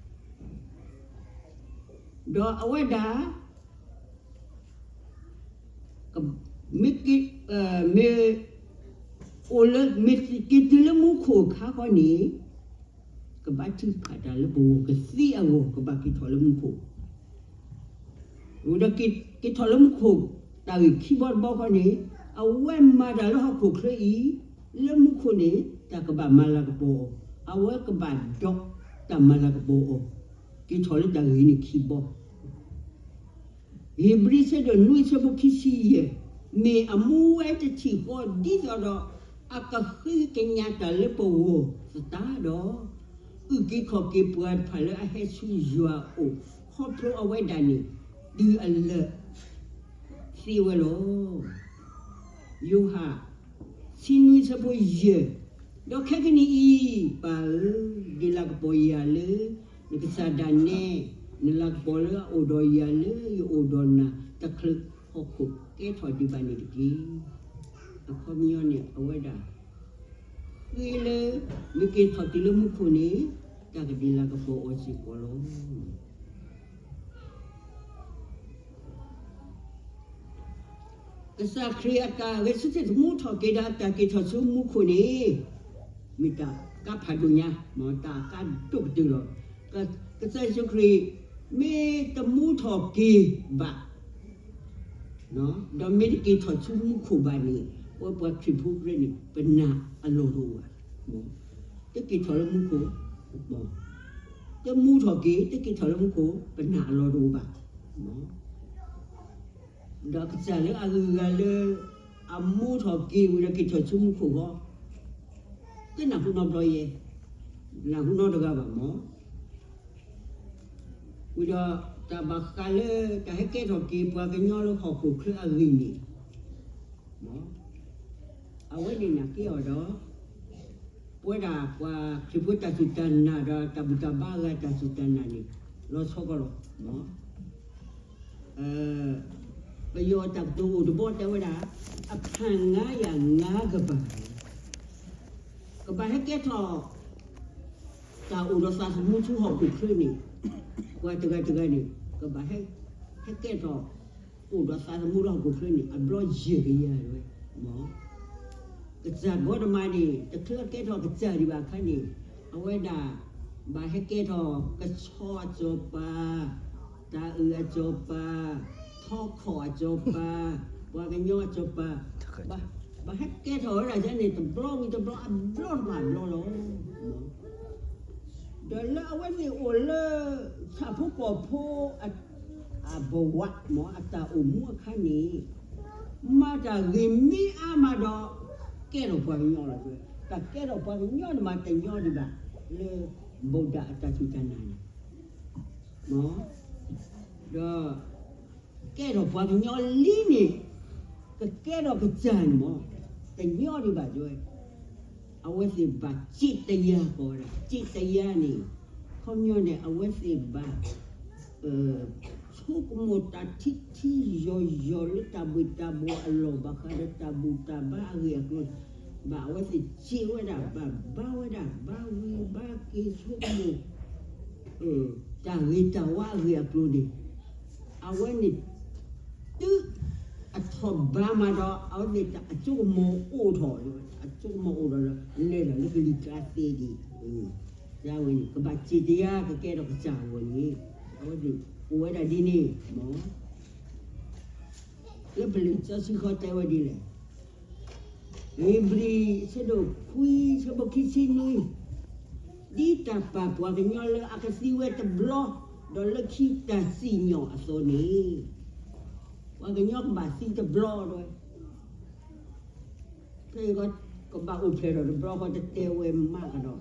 သမူထီၣ်က့ၤလီၤ. ဒီးအဝဲဒၣ် မ့ၢ်က့ၤ, မ့ၢ်အိၣ်လၢ, မ့ၢ်က့ၤတုၤလၢမူခိၣ်အခါဃီန့ၣ်, ကဘၣ်ထုးဖးတၢ်လၢပဂီၢ်ကသ့အဂီၢ် ကဘၣ်က့ၤထီၣ်လၢမူခိၣ်, ဒီးက့ၤထီၣ်လၢမူခိၣ် တၢ်ဂ့ၢ်ခံဘီတဘီဃီန့ၣ်, အဝဲမၤတၢ်လၢဟီၣ်ခိၣ်ချၢအံၤ, လၢမူခိၣ်န့ၣ် တၢ်ကဘၣ်မၤလၤကပီၤအီၤ, အဝဲကဘၣ်ဒီးတၢ်မၤလၤကပီၤအီၤ, က့ၤထီၣ်လၢတၢ်ဂ့ၢ်န့ၣ်ခံဘီ ဧ့ၤဘြံၤဆၢဒိၣ်နွံဆၢဖိခံဆံယဲၢ်, မ့ၢ်အမူဝဲတထံၣ်ဃီဒ်သိးဒီး အကဃ့ကညးတၢ်လၢပဂီၢ်သတးဒီး, အုၣ်က့ၤခီၣ်က့ၤပှၤတဖၣ်လၢအဟဲဆူယွၤအအိၣ်, ခီဖျိအဝဲဒၣ်န့ၣ် တုၤအလၢာ်သ့ဝဲလီၤ. ယိၤဟၣ် ဆံနွံဆၢဖိယဲၢ်, ဒီးခဲကနံၣ်အံၤ, ပၢ်ဧၢ, ဒုးလၤကပီၤယၤလၢနကစၢ်ဒၣ်နဲ, နလၤကပီၤလၢအအိၣ်ဒီးယၤလၢယအိၣ်ဒီးနၤတချုးဟီၣ်ခိၣ်ကဲထီၣ်ဒံးဘၣ်န့ၣ်တက့ၢ်. အခီပညီန့ၣ် အဝဲဒၣ် ဃ့လၢ မ့ၢ်က့ၤထီၣ်တုၤလၢမူခိၣ်န့ၣ် တၢ်ကဒုးလၤကပီၤအီၤစ့ၢ်ကီးလီၤ. ကစၢ်ခရံာ်အတၢ်ဂဲၤဆၢထၢၣ်သမူထီၣ်က့ၤဒီးအတၢ်က့ၤထီၣ်ဆူမူခိၣ်န့ၣ် မ့ၢ်တၢ်ကါဖးဒိၣ်ညါ, မ့ၢ်တၢ်ကါဒိၣ်ကတၢၢ်လီၤ. က, ကစၢ်ယ့ၣ်ၡူးခရံာ် မ့ၢ်တမူထီၣ်က့ၤဘၣ် ဒီးမ့ၢ်တက့ၤထီၣ်ဆူမူခိၣ်ဘၣ်န့ၣ်, ပဝဲပှၤခရံာ်ဖိတဖၣ်န့ၣ် ပနာ်အလီၢ်တအိၣ်ဘၣ်. တက့ၤထီၣ်လၢမူခိၣ်, တမူထီၣ်က့ၤ, တက့ၤထီၣ်လၢမူခိၣ် ပနာ်အလီၢ်တအိၣ်ဘၣ်. ဒီးကစၢ်လၢအဂုၤအဂၤလၢ အမူထီၣ်က့ၤဝံၤဒီးက့ၤထီၣ်ဆူမူခိၣ်ဃီ, တနၢ်ဟူနီတဘျီယဲ, နၢ်ဟူနီတဂၤဘၣ်မး. ဝံၤဒီး တၢ်ဘၣ်ဃးလၢတၢ်ဟဲကဲထီၣ်က့ၤပှၤကညီလၢဟီၣ်ခိၣ်ချၢအဂ့ၢ်န့ၣ်, အဝဲန့ၣ်နာ်က့ၤအီၤဒီး ပဝဲဒၣ်ပှၤခရံာ်ဖိတၢ်စူၢ်တၢ်နာ်ဒီးတၢ်ဘူၣ်တၢ်ဘါအဂၤတၢ်စူၢ်တၢ်နာ်န့ၣ် လီၤဆီကီးလီၤ. ပယီၤတၢ်ကတိၤအိၣ်တဘီတဲဝဲဒၣ်, အဖၣ်ငါးရာငါးကပၤ ကဘၣ်ဟဲကဲထီၣ် တၢ်အိၣ်ဒီးသးသမူဆူဟီၣ်ခိၣ်ချၢန့ၣ်, ပှၤတဂၤတဂၤန့ၣ် ကဘၣ်ဟဲ, ဟဲကဲထီၣ် အိၣ်ဒီးသးသမူလၢဟီၣ်ခိၣ်ချၢန့ၣ် အဘျီယဲၢ်ကယၤဝဲ, မ် ကစၢ်ဂေါတမၤန့ၣ် တချုးအကဲထီၣ်ကစၢ်ဒံးဘၣ်အခါန့ၣ်, အဝဲဒၣ် ဘၣ်ဟဲကဲထီၣ်ကဆီအစီၤပၤ, တၤအုးအစီၤပၤ, ထီခီၣ်အစီၤပၤ, ပှၤကညီအစီၤပၤ, ဘၣ်ဟဲကဲထီၣ်ဝဲဒၣ်န့ၣ် တဘျီဝံၤတဘျီ အဘျီတဘၣ်ဘျီလီၤ. ဒီးလၢအဝဲသ့ၣ်အိၣ်လၢ ဆၣ်ဖိကီၢ်ဖိ အဘဝ မ်အတၢ်အိၣ်မူအခါန့ၣ်, မၤတၢ်ဂ့ၤမ့ၢ်အါမးဒီး ကဲထီၣ်ပှၤကညီလီၤ. တၢ်ကဲထီၣ်ပှၤကညီန့ၣ်မး တညီဒံးဘၣ် လၢဗုဒ္ဓအတၢ်စူၢ်တၢ်နာ်န့ၣ်, မ် ဒီး ကဲထီၣ်ပှၤကညီလံန့ၣ်, ကကဲထီၣ်ကစၢ်န့ၣ်မး တညီဒံးဘၣ်တဲဝဲ, အဝဲသ့ၣ်ဘၣ်စံးတယါ ကိးဝဲဒၣ် စံးတယါန့ၣ်, ခီပညီန့ၣ် အဝဲသ့ၣ်ဘၣ် ဆိကမိၣ်တၢ်ထံထံယီၤယီၤလၢတၢ်ဘှ့ၣ်တၢ်ဘှီၣ်အလီၢ် ဘၣ်ဃးဒီးတၢ်ဘူၣ်တၢ်ဘါအဂ့ၢ်အကျိၤ, ဘၣ်အဝဲသ့ၣ်စံးဝဲဒၣ် ဘၣ်ဘါဝဲဒၣ် ဘါဝံၤဘါက့ၤဆိကမိၣ် တၢ်ဂ့ၤတၢ်ဝါအဂ့ၢ်အကျိၤန့ၣ်, အဝဲန့ၣ် တုၤအထီၣ်ဘးမးဒီး အဝဲသ့ၣ်အဆိကမိၣ်အိၣ်ထီၣ်, အဆိကမိၣ်အိၣ်ထီၣ်ဒီး လဲၤထီၣ်လၢကလံၤကျါသ့ဒံး, ဝဲန့ၣ် ကဘၣ်စံးတယါ ကကဲထီၣ်ကစၢ်အဂီၢ်န့ၣ်, အဝဲသ့ၣ်အိၣ်ဝဲဒၣ်ဒ်န့ၣ်, မ် လၢပလံာ်စီဆှံဃီတဲဝဲဒ်လဲၣ်. ဧ့ၤဘြံၤ အဆၢဒိၣ်ခွံ အဆၢဖိခံဆံနွံ, ဒ်တၢ်ပာ်ပှၤကညီလၢအကသံဝဲတဘျီ, ဒီးလၢခံတၢ်စံၣ်ညီၣ်အသိးန့ၣ်, ပှၤကညီကဘၣ်သံတဘျီဒီး ဖဲ ကဘၣ်အိၣ်ဖျဲၣ်ထီၣ်တဘျီဃီ တတဲဝဲမးကဒီး,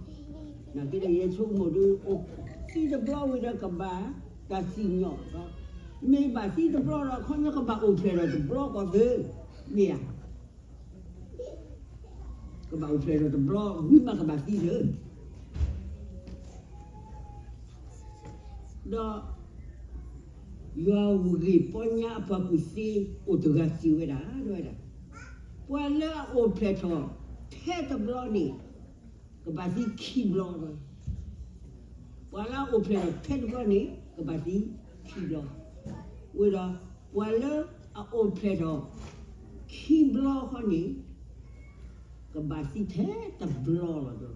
နာ်က့ဒီး ယဲဆိကမိၣ်ဒုး အိၣ်သံတဘျီဝံၤဒီး ကဘၣ်တၢ်စံၣ်ညီၣ်ဒီး, မ့ၢ်ဘၣ်သံတဘျီဒီး ခီပညီကဘၣ်အိၣ်ဖျဲၣ်ထီၣ်တဘျီဃီသ့, မ့ၢ်ဧါ. ကဘၣ်အိၣ်ဖျဲၣ်ထီၣ်တဘျီ ဝံၤမးကဘၣ်သံလၢ ဒီး ယွၤဂ့ၢ်ပီညါအပှၤကူၣ်သ့အိၣ်တဂၤစံးဝဲဒၣ်, ဝဲဒၣ်, ပှၤလၢအအိၣ်ဖျဲၣ်ထီၣ်ထဲတဘျီန့ၣ် ကဘၣ်သံခံဘျီဒီး, ပှၤလၢအအိၣ်ဖျဲၣ်ထီၣ်ထဲတဘျီန့ၣ် ကဘၣ်သံခံဘျီ, ဝဲဒီး ပှၤလၢအအိၣ်ဖျဲၣ်ထီၣ်ခံဘျီဃီန့ၣ် ကဘၣ်သံထဲတဘျီလီၤဒီး,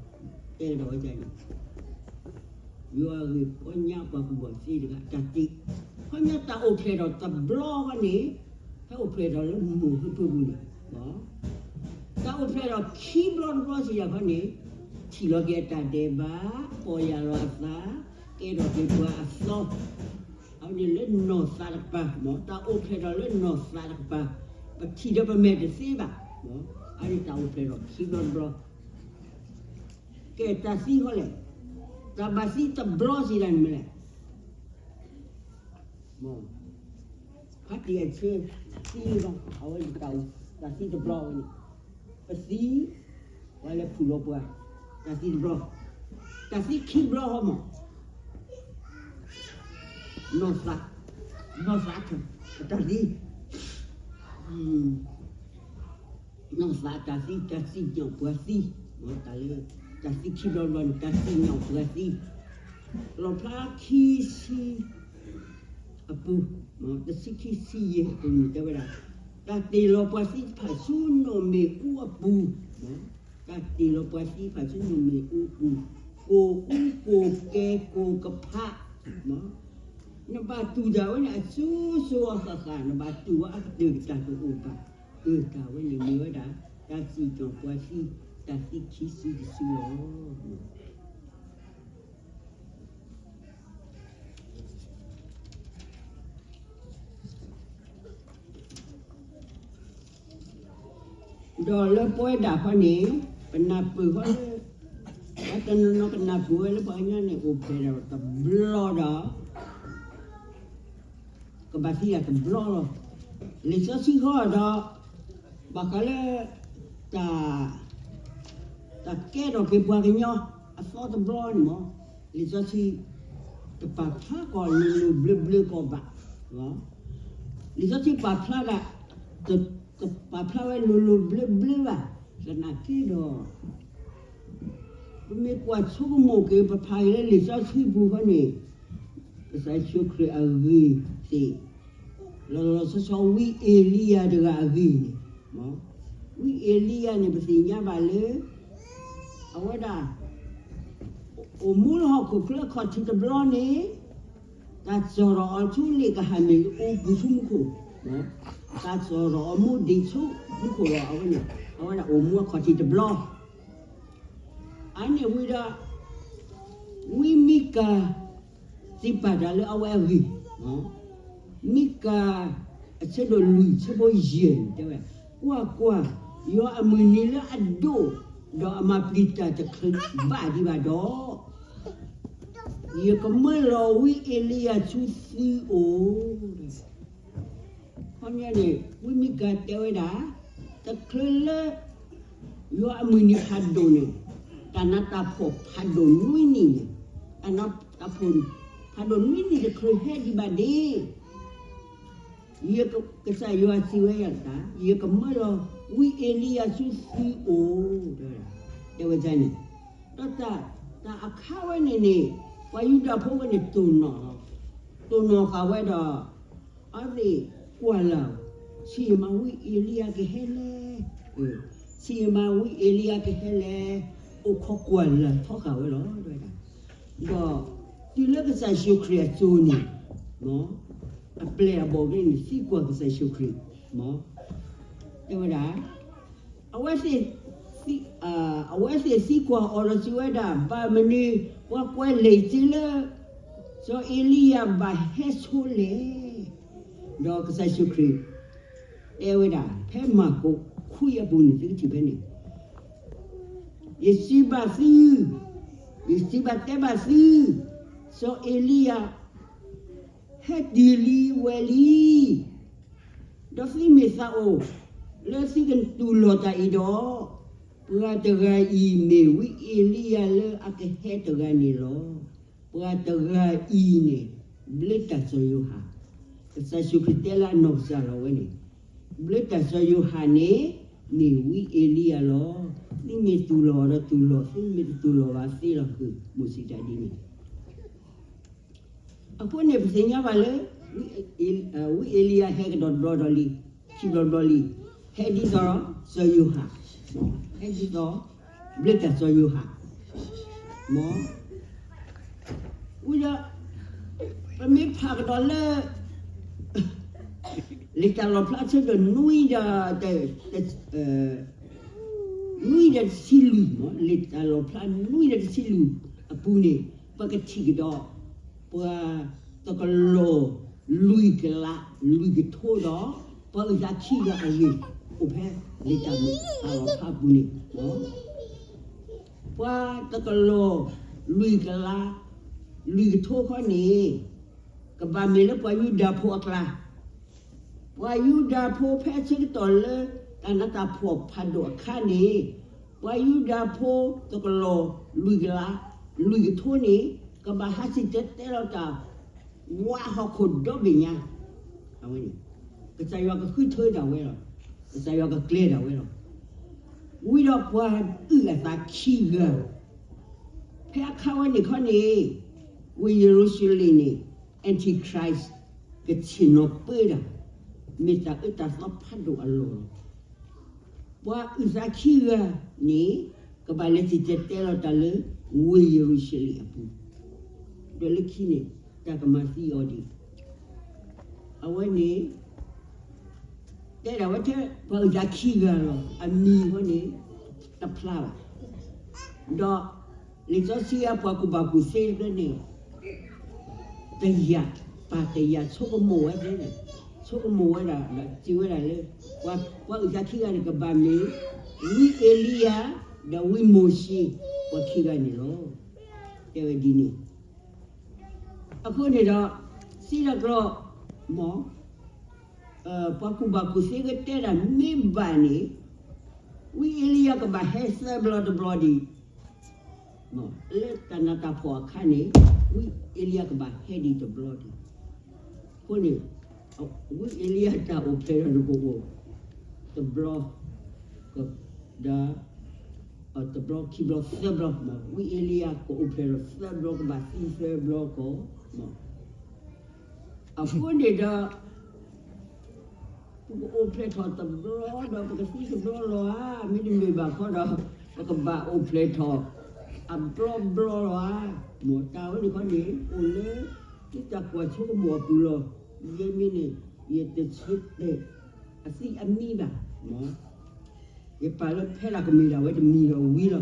တဲဒီးဝဲန့ၣ် ယွၤဂ့ၢ်ပီညါပှၤကူၣ်ဘၣ်သ့တဂၤအတၢ်တ့, ခီပညီတၢ်အိၣ်ဖျဲၣ်ထီၣ်တဘျီဃီန့ၣ် ဟဲအိၣ်ဖျဲၣ်ထီၣ်လၢမိၢ်ဟၢဖၢပူၤန့ၣ်, တၢ်အိၣ်ဖျဲၣ်ထီၣ်ခံဘျီတဘျီစံးယၤခီန့ၣ်, ထံၣ်လီၤက့ၤအတၢ်ဒဲးဘး, ပီၢ်ယၢ်လီၤအသး, ကဲထီၣ်က့ၤပှၤအသီ, အဝဲန့ၣ်လၢနီၢ်သးတကပၤ, တၢ်အိၣ်ဖျဲၣ်ထီၣ်လၢနီၢ်သးတကပၤ, ပထံၣ်ဒီးပမဲာ်တသ့ဘၣ်, အဝဲန့ၣ်တၢ်အိၣ်ဖျဲၣ်ထီၣ်ခံဘျီတဘျီ ကဲတၢ်သံဃီလဲၣ်, တၢ်ဘၣ်သံတဘျီစံးဒၣ်န့ၣ်မ့ၢ်လဲၣ်, မ် ဖါတံၢ်အဆၢသံလီၤ, အဝဲတၢ်သံတဘျီဝဲန့ၣ်, ပသံ, ပှၤလဲၤဖုၣ်လီၤပှၤ, တၢ်သံတဘျီ, တၢ်သံခံဘျီဃီမး နီၢ်သး, နီၢ်သး, တၢ်သံ, နီၢ်သးတၢ်သံ, တၢ်စံၣ်ညီၣ်ပှၤသံ, တၢ်လၢ တၢ်သံခံဘျီတဘျီန့ၣ် တၢ်စံၣ်ညီၣ်ပှၤသံ, လီၣ်ဖျါခံဆံအပူၤ, တဆံခံဆံယဲၢ်အပူၤန့ၣ်တဲဝဲဒၣ်, တၢ်တ့ၢ်လီၤပှၤသံတဖၣ်ဆူနိၣ်မ့ၣ်အူအပူၤ, တၢ်တ့ၢ်လီၤပှၤသံတဖၣ်ဆူနိၣ်မ့ၣ်အူအပူၤ, ကိၣ်အူကိၣ်ကဲကိၣ်ကဖး, နဘၣ်တူၢ်တၢ်ဝဲန့ၣ်အစိၤစိၤအဃၣ်ဃၣ်, နဘၣ်တူၢ်ဝဲအကတၢၢ်ကတၢၢ်တအိၣ်ဘၣ်, အတၢ်ဝဲန့ၣ်မ့ၢ်ဝဲဒၣ် တၢ်စံၣ်ညီၣ်ပှၤသံ, တၢ်သံခံစုတစုလီၤ. ဒီးလၢပဝဲဒၣ်ခီန့ၣ် ပနၢ်ပၢၢ်ဃီလၢ ပှၤတနီၤနီၤကနၢ်ပၢၢ်ဝဲလၢပှၤကညီန့ၣ် အိၣ်ဖျဲၣ်ထီၣ်တဘျီဒီး ကဘၣ်သံတဘျီလီၤ. လံာ်စီဆှံဃီဒီး ဘၣ်ဃးလၢ တၢ် တၢ်ကဲထီၣ်က့ၤပှၤကညီအသီတဘျီန့ၣ်မး, လံာ်စီဆှံ တပာ်ဖျါကီးလိၤလိၤဘျၢဘျၢကီးဘၣ်. လံာ်စီဆှံပာ်ဖျါဒၣ် တပာ်ဖျါဝဲလိၤလိၤဘျၢဘျၢဘၣ်. သနာ်က့ဒီး ပမ့ၢ်ကွၢ်ဆိကမိၣ်က့ၤ ပဖးက့ၤလၢလံာ်စီဆှံပူၤဃီန့ၣ် ကစၢ်ယ့ၣ်ၡူးခရံာ်အဂ့ၢ်သ့ၣ် လီၤလီၤဆီဆီဝံအ့လံယၤတဂၤအဂ့ၢ်န့ၣ်, ဝံအ့လံယၤန့ၣ် ပသ့ၣ်ညါဘၣ်လၢ အဝဲဒၣ် အိၣ်မူလၢဟီၣ်ခိၣ်ချၢအခီၣ်ထံးတဘျီန့ၣ်, တၢ်စၢၤထီၣ်အီၤဆူလ့ၣ်ကဟၣ်မ့ၣ်အူပူၤဆူမူခိၣ်, တၢ်စၢၤထီၣ်အီၤမူဒံးဆူမူခိၣ်လီၤ. အဝဲန့ၣ် အဝဲဒၣ်အိၣ်မူအခီၣ်ထံးတဘျီ အန့ၣ်ဝံၤဒီး ဝံမံကၤ စံးပာ်တၢ်လၢအဝဲအဂ့ၢ်, မံကၤ အဆၢဒိၣ်လွံၢ်ဆၢဖိယဲၢ်န့ၣ်တဲဝဲ, ကွၢ်ကွၢ်, ယွၤအမုၢ်နံၤလၢအဒိၣ်, ဒီးအမၤပျံၤတၢ်တချုးဘၣ်ဒံးဘၣ်ဒီး, ယကမၢလီၤဝံအ့လံယၤဆူသုအိၣ် ခီန့ၣ် ဝံမံကၤတဲဝဲဒၣ်, တချုးလၢ ယွၤအမုၢ်နံၤဖးဒိၣ်န့ၣ်, တၢ်နးတၢ်ဖှီၣ်ဖးဒိၣ်နွံနံၣ်န့ၣ်, တၢ်နးတၢ်ဖှီၣ်ဖးဒိၣ်နွံနံၣ်တချုးဟဲဒံးဘၣ်ဒ့ၣ်, ယကစၢ်ယွၤစံးဝဲယၤတၢ်, ယကမၢလီၤဝံအ့လံယၤဆူသုအိၣ်, တဲဝဲဒ်န့ၣ်, ဒီးတၢ်အခါဝဲန့ၣ်န့ၣ်, ပှၤယူဒၤဖိဝဲန့ၣ်တိၢ်နီၣ်လီၤ, တိၢ်နီၣ်ဃာ်ဝဲဒီး အဝဲသ့ၣ်ကွၢ်လၢ်, ဆံးယမးဝံအ့လံယၤကဟဲလဲၣ်, ဆံးယမးဝံအ့လံယၤကဟဲလဲၣ်, အိၣ်ခိးကွၢ်လၢ်ထီဃာ်ဝဲလီၤ တဲဝဲဒၣ်, ဒီးတုၤလၢကစၢ်ယ့ၣ်ၡူးခရံာ်အစိၤန့ၣ်, အပျဲၢ်အဘီၣ်ဂ့ၢ်န့ၣ် သံကွၢ်ကစၢ်ယ့ၣ်ၡူးခရံာ်, တဲဝဲဒၣ် အဝဲသ့ၣ်သံကွၢ်အီၤဒီးစံးဝဲဒၣ်, ဘၣ်မနုၤ ပှၤကွဲးလံာ်တ့ၢ်လၢ စီၤအ့လံယၤဘၣ်ဟဲဆိလဲၣ်. ဒီးကစၢ်ယ့ၣ်ၡူးခရံာ် တဲဝဲဒၣ် ဖဲမၢ်ကူးခွံအပူၤန့ၣ် သုကထံၣ်ဖဲန့ၣ်, ယစံးဘၣ်သု, ယစံးဘၣ်တဲဘၣ်သု, စီၤအ့လံယၤ ဟဲတုၤလံဝဲလံ ဒီးသုမ့ၢ်သးအိၣ်လၢသုကတူၢ်လိာ်တၢ်အံၤဒီး, ပှၤတဂၤအံၤမ့ၢ်ဝံအ့လံယၤလၢအကဟဲတဂၤန့ၣ်လီၤ. ပှၤတဂၤအံၤန့ၣ် ဘျုးတၢ်စီၤယိၤဟၣ်, ကစၢ်ယ့ၣ်ၡူးခရံာ်တဲလၢအနီၢ်ကစၢ်လီၤဝဲန့ၣ်, ဘျုးတၢ်စီၤယိၤဟၣ်န့ၣ် မ့ၢ်ဝံအ့လံယၤလီၤ. သုမ့ၢ်တူၢ်လိာ်ဒီးတူၢ်လိာ်, သုမ့ၢ်တတူၢ်လိာ်ဘၣ်သ့လီၤဃုာ် မိၢ်စံးတၢ်ဒ်န့ၣ် အဃိန့ၣ် ပသ့ၣ်ညါဘၣ်လၢ ဝံအ့လံယၤဟဲကဒီးတဘျီဒီးလံ, ခံဘျီတဘျီလံ, ဟဲဒ်သိးစီၤယိၤဟၣ်, ဟဲဒ်သိး ဘျုးတၢ်စီၤယိၤဟၣ်, ဝံၤဒီး ပမ့ၢ်ဖးကဒီးလၢ လံာ်တၢ်လီၣ်ဖျါဆၢဒိၣ်နွံဒီး နွံဒီးတဆံလွံၢ်, လံာ်တၢ်လီၣ်ဖျါနွံဒီးတဆံလွံၢ်အပူၤန့ၣ် ပကထံၣ်ကဒီး ပှၤတကလီၤလွံၢ်ကလး လွံၢ်ကထိဒီး ပှၤအုၣ်သးခံဂၤအဂ့ၢ် အိၣ်ဖဲလံာ်တၢ်လီၣ်ဖျါအပူၤန့ၣ်, ပှၤတကလီၤလွံၢ်ကလး လွံၢ်ကထိခီန့ၣ် ကဘၣ်မ့ၢ်လၢပှၤယူဒၤဖိအကျါ, ပှၤယူဒၤဖိဖဲဆၢကတီၢ်လၢ တၢ်နးတၢ်ဖှီၣ်ဖးဒိၣ်အခါန့ၣ်, ပှၤယူဒၤဖိတကလီၤလွံၢ်ကလး လွံၢ်ကထိန့ၣ် ကဘၣ်ဟးစံၣ်တဲၤတဲလီၤတၢ် ဝးဟီၣ်ခိၣ်ဒီဘ့ၣ်ညါ, အဝဲန့ၣ် ကစၢ်ယွၤကဃုထၢဒၣ်ဝဲလီၤ, ကစၢ်ယွၤကကျဲၤဒၣ်ဝဲလီၤ. ဝံၤဒီးပှၤအုၣ်အသးခံဂၤ ဖဲအခါဝဲန့ၣ်ခီန့ၣ် ဝ့ၢ်ယရူၤၡလ့ၣ်န့ၣ် Antichrist ကဆ့ၣ်နီၤပၢတၢ်, မ့ၢ်တၢ်အၢတၢ်သီဖးဒိၣ်အလီၢ်လီၤ. ပှၤအုၣ်သးခံဂၤန့ၣ် ကဘၣ်လဲၤစံၣ်တဲၤတဲလီၤတၢ်လၢ ဝ့ၢ်ယရူၤၡလ့ၣ်အပူၤ, ဒီးလၢခံန့ၣ် တၢ်ကမၤသံအီၤဒံး အဝဲန့ၣ် တဲဒၣ်ဝဲထဲ ပှၤအုၣ်သးခံဂၤလီၤ. အမံၤအဃိန့ၣ် တဖျါဘၣ်. ဒီးလံာ်စီဆှံအပှၤကူၣ်ဘၣ်ကူၣ်သ့တဖၣ်န့ၣ် တယာ်, ပာ်တယာ်ဆိကမိၣ်ဝဲသ့န့ၣ်, ဆိကမိၣ်ဝဲဒၣ်ဒီးစံးဝဲဒၣ်လၢ ပှၤအုၣ်သးခံဂၤန့ၣ် ကဘၣ်မ့ၢ် ဝံအ့လံယၤ ဒီးဝံမိၤၡ့ ပှၤခံဂၤန့ၣ်လီၤ. တဲဝဲဒ်န့ၣ် အဃိန့ၣ်ဒီး စံးတၢ်ကျီ, မ် ပှၤကူၣ်ဘၣ်ကူၣ်သ့ကတဲဒၣ်မ့ၢ်ဘၣ်န့ၣ် ဝံအ့လံယၤကဘၣ်ဟဲသၢဘျီတဘျီဒံး, လၢတၢ်နးတၢ်ဖှီၣ်အခါန့ၣ် ဝံအ့လံယၤကဘၣ်ဟဲဒံးတဘျီဒံး. အဃိန့ၣ် ဝံအ့လံယၤတၢ်အိၣ်ဖျဲၣ်ဒီးတကအိၣ် တဘျီ ဒီး တဘျီခံဘျီသၢဘျီ, ဝံအ့လံယၤကအိၣ်ဖျဲၣ်ဒီးသၢဘျီ ကဘၣ်သံသၢဘျီကီး, အဃိန့ၣ်ဒီး ပကအိၣ်ဖျဲၣ်ထီၣ်တဘျီဒီး ပကသံတဘျီလီၤဧါ. မ့တမ့ၢ်ဘၣ်ခီဒီး ပကဘၣ်အိၣ်ဖျဲၣ်ထီၣ်အဘျီဘျီလီၤဧါ. မ်တၢ်ဝဲန့ၣ်ခီန့ၣ် အိၣ်လၢ သုတၢ်ကွၢ်ဆိကမိၣ်အပူၤလီၤ. ယဲမ့ၢ်န့ၣ် ယတဆၢတဲာ်အသံအမံဘၣ်. ယပာ်လၢဖဲဒၣ်ကမ့ၢ်ဒၣ်ဝဲတမံၤဒီးဝံၤလီၤ.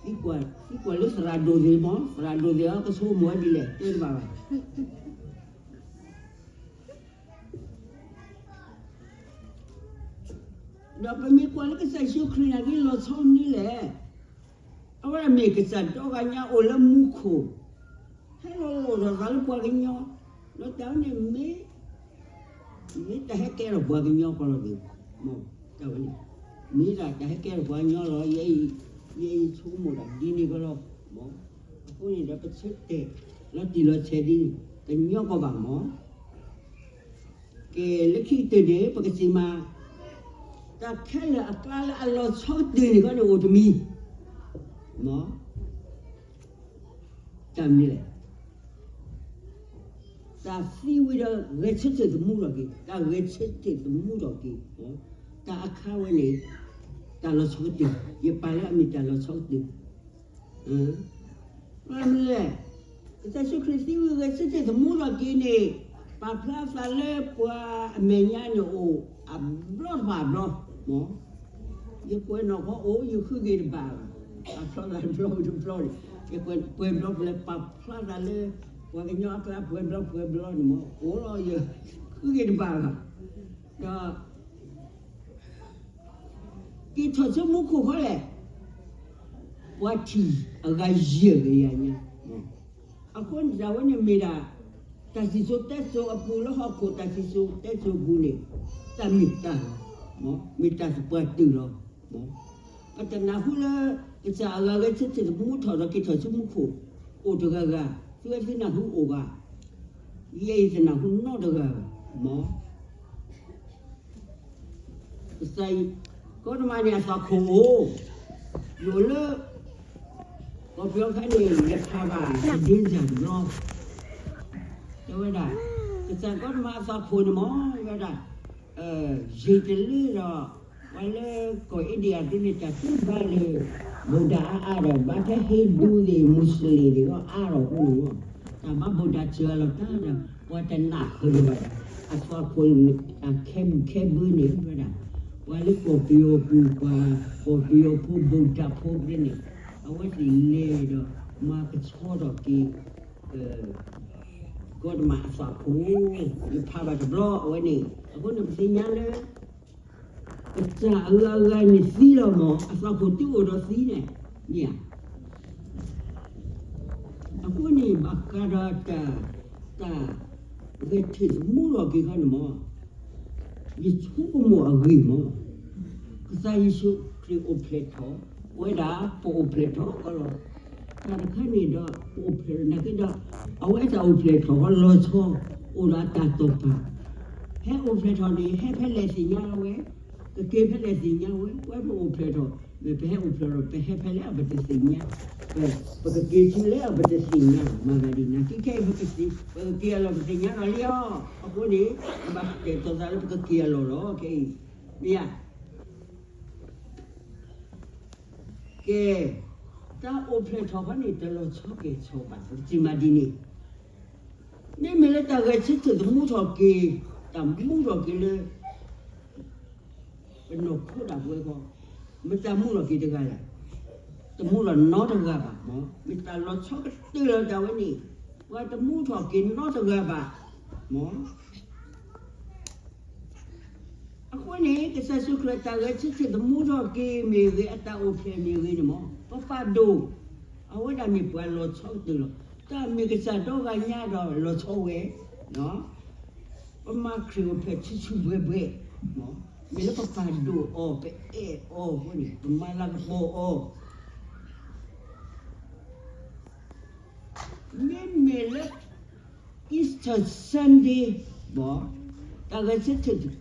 သံကွၢ်လၢသရၣ်ဒိၣ်သ့ၣ်မး, သရၣ်ဒိၣ်သ့ၣ်အကဆိကမိၣ်ဝဲဒ်လဲၣ် တဲတဘၣ်ဘၣ်. ဒီးပမ့ၢ်ကွၢ်လၢကစၢ်ယ့ၣ်ၡူးခရံာ်န့ၣ် က့ၤလီၤဆီမနုၤလဲၣ်. အဝဲဒၣ်မ့ၢ်ကစၢ်ဒီဂၤညါအိၣ်လၢမူခိၣ်, ဟဲလီၤလိၣ်ထီၣ်သးလၢပှၤကညီ, ဒီးတၢ်ဝဲန့ၣ်မ့ၢ် မ့ၢ်တၢ်ဟဲကဲထီၣ်ပှၤကညီကီးလီၤ. မ့ၢ်တၢ်ဝဲန့ၣ် မ့ၢ်ဒၣ်တၢ်ဟဲကဲထီၣ်ပှၤကညီလီၤ. ယဲအံၤဆိကမိၣ်ဒၣ်ဒ်န့ၣ်ကီးလီၤ. အဃိန့ၣ်ဒီးပဆၢတဲာ်လီၤတံၢ်လီၤဆဲးဒ်န့ၣ် ကညီကီးဘၣ်မး. ကဲ လၢခံကတၢၢ်န့ၣ် ပကစံးမး တၢ်ခဲလၢာ်အကျါလၢအလီၤဆီကတၢၢ်န့ၣ်ခီန့ၣ်အိၣ်တမံၤ မး တၢ်မနုၤလဲၣ်. တၢ်သံဝံၤဒီးဂဲၤဆၢထၢၣ်သမူထီၣ်က့ၤ, တၢ်ဂဲၤဆၢထၢၣ်သမူထီၣ်က့ၤ, တၢ်အခါဝဲန့ၣ် တၢ်လီၤဆီကတၢၢ်, ယပာ်လၢအမ့ၢ်တၢ်လီၤဆီကတၢၢ်. မနုၤလဲၣ်. ကစၢ်ယ့ၣ်ၡူးခရံာ်သံဝံၤဂဲၤဆၢထၢၣ်သမူထီၣ်က့ၤန့ၣ် ပာ်ဖျါသးလၢပှၤအမဲာ်ညါန့ၣ်အိၣ်အဘျီတဖၣ်အဘျီ, ယကွဲးနီၣ်ဃီအိၣ် ယဃုက့ၤတဘၣ်ဘၣ်, ပာ်ဖျါသးတဘျီဝံၤတဘျီန့ၣ်, ယကွဲးပှဲၤဘျီပှဲၤပာ်ဖျါသးလၢ ပှၤကညီအကျါပှဲၤဘျီပှဲၤဘျီန့ၣ်မး အိၣ်လီၤယဃုက့ၤတဘၣ်ဘၣ်. ဒီး က့ၤထီၣ်ဆူမူခိၣ်ဃီလဲၣ်, ပှၤထံၣ်အဂၤယဲၢ်ကယၤညါ. အဃိန့ၣ်တၢ်ဝဲန့ၣ်မ့ၢ်ဒၣ် တၢ်စံၣ်စိၤတဲစိၤအပူၤလၢဟီၣ်ခိၣ်တၢ်စံၣ်စိၤတဲစိၤအပူၤန့ၣ် တၢ်မ့ၢ်တၢ်လီၤ, မ့ၢ်တၢ်သပှၢ်တၢၢ်လီၤ. ပတနၢ်ဟူလၢ ကစၢ်အဂၤဂဲၤဆၢထၢၣ်သမူထီၣ်ဒီးက့ၤထီၣ်ဆူမူခိၣ် အိၣ်တဂၤဂၤ, သုဝဲသုနၢ်ဟူအိၣ်ဘၣ်, ယဲအံၤတနၢ်ဟူနီတဂၤဘၣ်, မ့ၢ် ကစၢ် ကီတမၤန့ၣ်အသးခိၣ်အိၣ်, ယအိၣ်လၢ ကီၢ်ပယီၤခါန့ၣ် လဲၤဖးဘၣ် ဒ့စၢ်တဘျီ, တဲဝဲဒၣ် ကစၢ်ကီတမၤအသးခိၣ်န့ၣ်မ့ၢ် ဝဲဒၣ် ယံာ်တလၢဒီး ပှၤလၢကီၢ်အ့ဒံယါဒ်န့ၣ် တၢ်တူၢ်ဘၣ်လၢ ဗုဒ္ဓ အါအါဒီး ဘၣ်ဖဲ ဟိန္ဒူ သ့ၣ် မူစလ့ၣ် သ့ၣ်အါထီၣ်အဃိန့ၣ်မ့ၢ် တၢ်ဘၣ် ဗုဒ္ဓ စၢၤလီၤတၢ်ဒီး ပှၤတနၢ်ဃုာ်ဘၣ်ဒီး အသးခိၣ်န့ၣ် အခဲဘူးခဲဘူးန့ၣ်ဝဲဒၣ် ပှၤလၢကီၢ်ပယီၤပူၤ ပှၤကီၢ်ပယီၤဖိ ဗုဒ္ဓ ဖိသ့ၣ်န့ၣ် အဝဲသ့ၣ်လဲၤဒီး မၤကဆှီထီၣ်က့ၤ ကီတမၤအသးခိၣ်, ယဖးဘၣ်တဘျီအဝဲန့ၣ် အဃိန့ၣ်ပသ့ၣ်ညါလၢ ကစၢ်အဂၤအဂၤန့ၣ်သံလီၤမ့ၢ် အသးခိၣ်တုၤအိၣ်ဒီးသံန့ၣ် မ့ၢ်ဧါ. အဃိန့ၣ် ဘၣ်ဃးဒီးတၢ် တၢ်ဂဲၤဆၢထၢၣ်သမူထီၣ်က့ၤခီန့ၣ်မ့ၢ် ယဆိကမိၣ်အဂ့ၢ်မ့ၢ် ကစၢ်ယ့ၣ်ၡူးခရံာ်အိၣ်ဖျဲၣ်ထီၣ် ဝဲဒၣ်ပအိၣ်ဖျဲၣ်ထီၣ်အီၤလီၤ. တၢ်တခါန့ၣ်ဒီး ပအိၣ်ဖျဲၣ်ထီၣ်နာ်က့ဒီး အဝဲတၢ်အိၣ်ဖျဲၣ်ထီၣ်ဃီလီၤဆီ အိၣ်ဒီးအတၢ်တိာ်ပာ် ဟဲအိၣ်ဖျဲၣ်ထီၣ်န့ၣ် ဟဲဖဲလဲၣ်သ့ၣ်ညါလီၤဝဲ, ကက့ၤဖဲလဲၣ်သ့ၣ်ညါဝဲ, ဝဲပအိၣ်ဖျဲၣ်ထီၣ် မ့ၢ်ပဟဲအိၣ်ဖျဲၣ်ထီၣ် ပဟဲဖဲလဲၣ်အပတသ့ၣ်ညါ, ပကက့ၤဆူလဲၣ်အပတသ့ၣ်ညါ, မၤဂၤဒ်နာ်က့ခဲအံၤ ပကက့ၤအလီၢ်ပသ့ၣ်ညါလီၤလံအီၤ, အဃိန့ၣ် ပဘၣ်တဲာ်တီၤသးလၢပကက့ၤအလီၢ်လီၤ ခဲအံၤ, မ့ၢ်ဧါ. ကဲ, တၢ်အိၣ်ဖျဲၣ်ထီၣ်ခီန့ၣ် တလီၤဆီကဲၤဆီဘၣ် ပကစံးမးဒ်န့ၣ်, မ့မ့ၢ်လၢတၢ်ဂဲၤဆၢထၢၣ်သမူထီၣ်က့ၤ, တၢ်မူထီၣ်က့ၤလၢ ပနီၢ်ခိဒၣ်ပဝဲဃီ, မ့ၢ်တၢ်မူထီၣ်က့ၤတဂၤလဲၣ်, တမူထီၣ်နီတဂၤဘၣ်မး, မ့ၢ်တၢ်လီၤဆီကတၢၢ်လၢတၢ်ဝဲန့ၣ်, ပှၤတမူထီၣ်က့ၤနီတဂၤဘၣ်မး. အဃိန့ၣ် ကစၢ်ယ့ၣ်ၡူးခရံာ်တၢ်ဂဲၤဆၢထၢၣ်သမူထီၣ်က့ၤမ့ၢ်ဂ့ၤ အတၢ်အိၣ်ဖျဲၣ်မ့ၢ်ဂ့ၤန့ၣ်မး ပပာ်ဒိၣ်, အဝဲဒၣ်မ့ၢ်ပှၤလီၤဆီကတၢၢ်လီၤ. တၢ်မ့ၢ်ကစၢ်ဒီဂၤညါဒီးလီၤဆီဝဲ, ပမၤခရံာ်အိၣ်ဖျဲၣ်ဆူၣ်ဆူၣ်ဘှဲဘှဲ, မ့ၢ်လၢပပာ်ဒိၣ်အီၤ ပအဲၣ်အီၤအဃိန့ၣ် ပမၤလၤကပီၤအီၤ မ့မ့ၢ်လၢ Easter Sunday ဘၣ်, တၢ်ဂဲၤဆၢထၢၣ်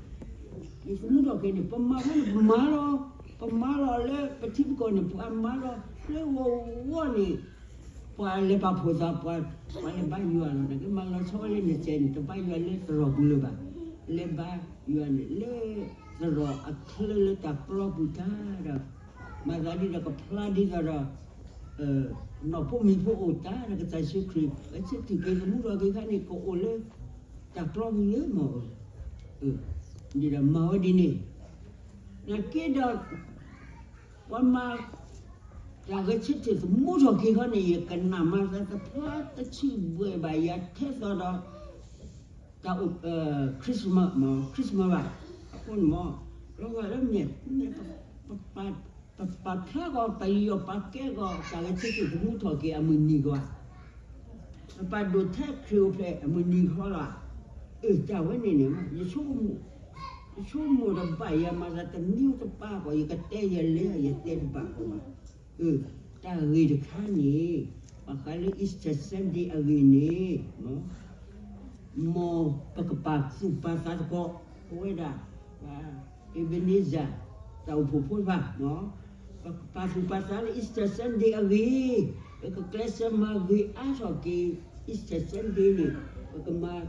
ယသမူထီၣ်က့ၤန့ၣ် ပမၤဖဲန့ၣ် ပမၤလီၤ, ပမၤလီၤလၢပထံပကီၢ်န့ၣ် ပှၤမၤလီၤလၢဂီၤဂီၤန့ၣ်, ပှၤလဲၤပာ်ဖှိၣ်သး ပှၤလဲၤဘါယွၤလီၤ. နာ်က့မၤလီၤဆီဝဲလၢနစဲးန့ၣ် တဘါယွၤလၢသရိာ်ပူၤလၢၤဘၣ်. လဲၤဘါယွၤန့ၣ် လၢသရိာ်အချၢလၢတၢ်ပျီပူၤတၢ်ဒီး, မၤသးဒ်ဒီးကဖျါဒ်သိးဒီး နီၢ်ဖိမံၤဖိအိၣ်တၢ်ဒီးကစၢ်ယ့ၣ်ၡူးခရံာ် ဂဲၤဆၢထၢၣ်က့ၤသမူထီၣ်က့ၤခါန့ၣ် ကအိၣ်လၢတၢ်ပျီပူၤလၢမၢ်ဧၢ, ဒ်ဒီးမၤဝဲဒ်န့ၣ်, နာ်က့ဒီး ပှၤမၤ တၢ်ဂဲၤဆၢထၢၣ်သမူထီၣ်က့ၤခီန့ၣ် ယကနၣ်မၤသးတဖျါတဆံးဘှဲၣ်ဘၣ် ယၤထဲသိးဒီး တၢ်အိၣ် Christmas မၢ် Christmas ဘၣ်, အဃိန့ၣ်မၢ် လီၤဂာ်လၢမ့ၢ် ပပာ်ဖျါဂီၤ ပယီၤပာ်ကဲဂီၤ တၢ်ဂဲၤဆၢထၢၣ်သမူထီၣ်က့ၤအမုၢ်နံၤဂီၤ ပပာ်ဒိၣ်ထဲခရံာ်အိၣ်ဖျဲၣ်အမုၢ်နံၤဂီၤလီၤ, အၢ တၢ်ဝဲန့ၣ်န့ၣ် ယဆိကမိၣ် ယဆိကမိၣ်တဘၣ် ယမၤသးတမံၤတပၢ်ကီး ယကတဲယလဲၢ် ယတဲတဘၣ်ကီးဘၣ်, အၢ တၢ်ဂ့ၢ်တခါန့ၣ် ဘၣ်ဃးလၢ Easter Sunday အဂ့ၢ်န့ၣ် မ်ပကပာ်သူၣ်ပာ်သးသကိး ပဝဲဒၣ် Ebenezer တၢ်အိၣ်ဖှိၣ်ဖိတဖၣ် ပကပာ်သူၣ်ပာ်သးလၢ Easter Sunday အဂ့ၢ်, ပကကျဲးစၢးမၤဂ့ၤအါထီၣ်က့ၤ Easter Sunday န့ၣ် ပကမၤ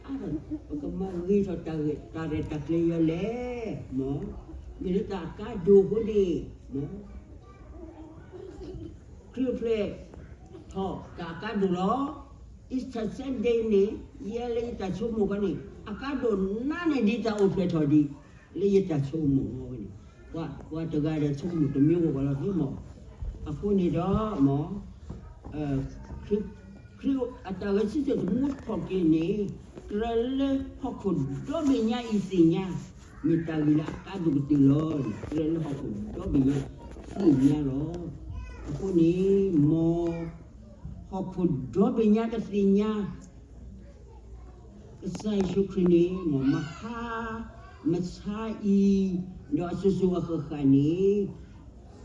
အါထီၣ် ပကမၤဂ့ၤထီၣ်တၢ်ရဲၣ်တၢ်ကျဲၤယဲလဲၣ်, မ် မ့ၢ်လၢတၢ်အကါဒိၣ်အဃိန့ၣ် ခရံာ်အိၣ်ဖျဲၣ်ထီၣ်တၢ်အကါဒိၣ်လီၤ. Easter Sunday န့ၣ် ယဲလၢယတၢ်ဆိကမိၣ်ခီန့ၣ် အကါဒိၣ်နါန့ၢ်ဒံးတၢ်အိၣ်ဖျဲၣ်ထီၣ်ဒံး လၢယတၢ်ဆိကမိၣ်ဝဲန့ၣ်, ပှၤတဂၤဒီးဆိကမိၣ်တမံၤဝဲလီၤသ့မၢ်, အဃိန့ၣ်ဒီး မ် ခရံာ်အတၢ်ဂဲၤဆၢထၢၣ်သမူထီၣ်က့ၤန့ၣ် ကြၢးလၢဟီၣ်ခိၣ်ဒီဘ့ၣ်ညါအံၤသ့ၣ်ညါ မ့ၢ်တၢ်ဂ့ၢ်လၢအကါဒိၣ်ကတၢၢ်လီၤ. ကြၢးလၢဟီၣ်ခိၣ်ဒီဘ့ၣ်ညါသ့ၣ်ညါလီၤ. အဃိန့ၣ် မ် ဟီၣ်ခိၣ်ဒီဘ့ၣ်ညါကသ့ၣ်ညါ ကစၢ်ယ့ၣ်ၡူးခရံာ်န့ၣ် မ်မဟါ မဆါအံၤ ဒီးအစိၤစိၤအဃၣ်ဃၣ်န့ၣ်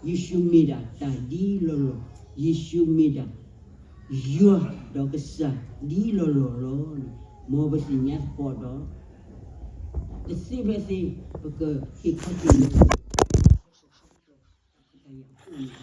ယ့ၣ်ၡူးမ့ၢ်ဒၣ်တၢ်ဒ်လီၢ်လီၢ်, ယ့ၣ်ၡူးမ့ၢ်ဒၣ် ယွၤဒီးကစၢ်ဒ်လီၢ်လီၢ်လီၤန့ၣ် မ်ပသ့ၣ်ညါသကိးဒီး တသ့ဖဲသ့ ပကဟ့ၣ်ခီဟ့ၣ်နီၤ တၢ်ယၤအဃိန့ၣ်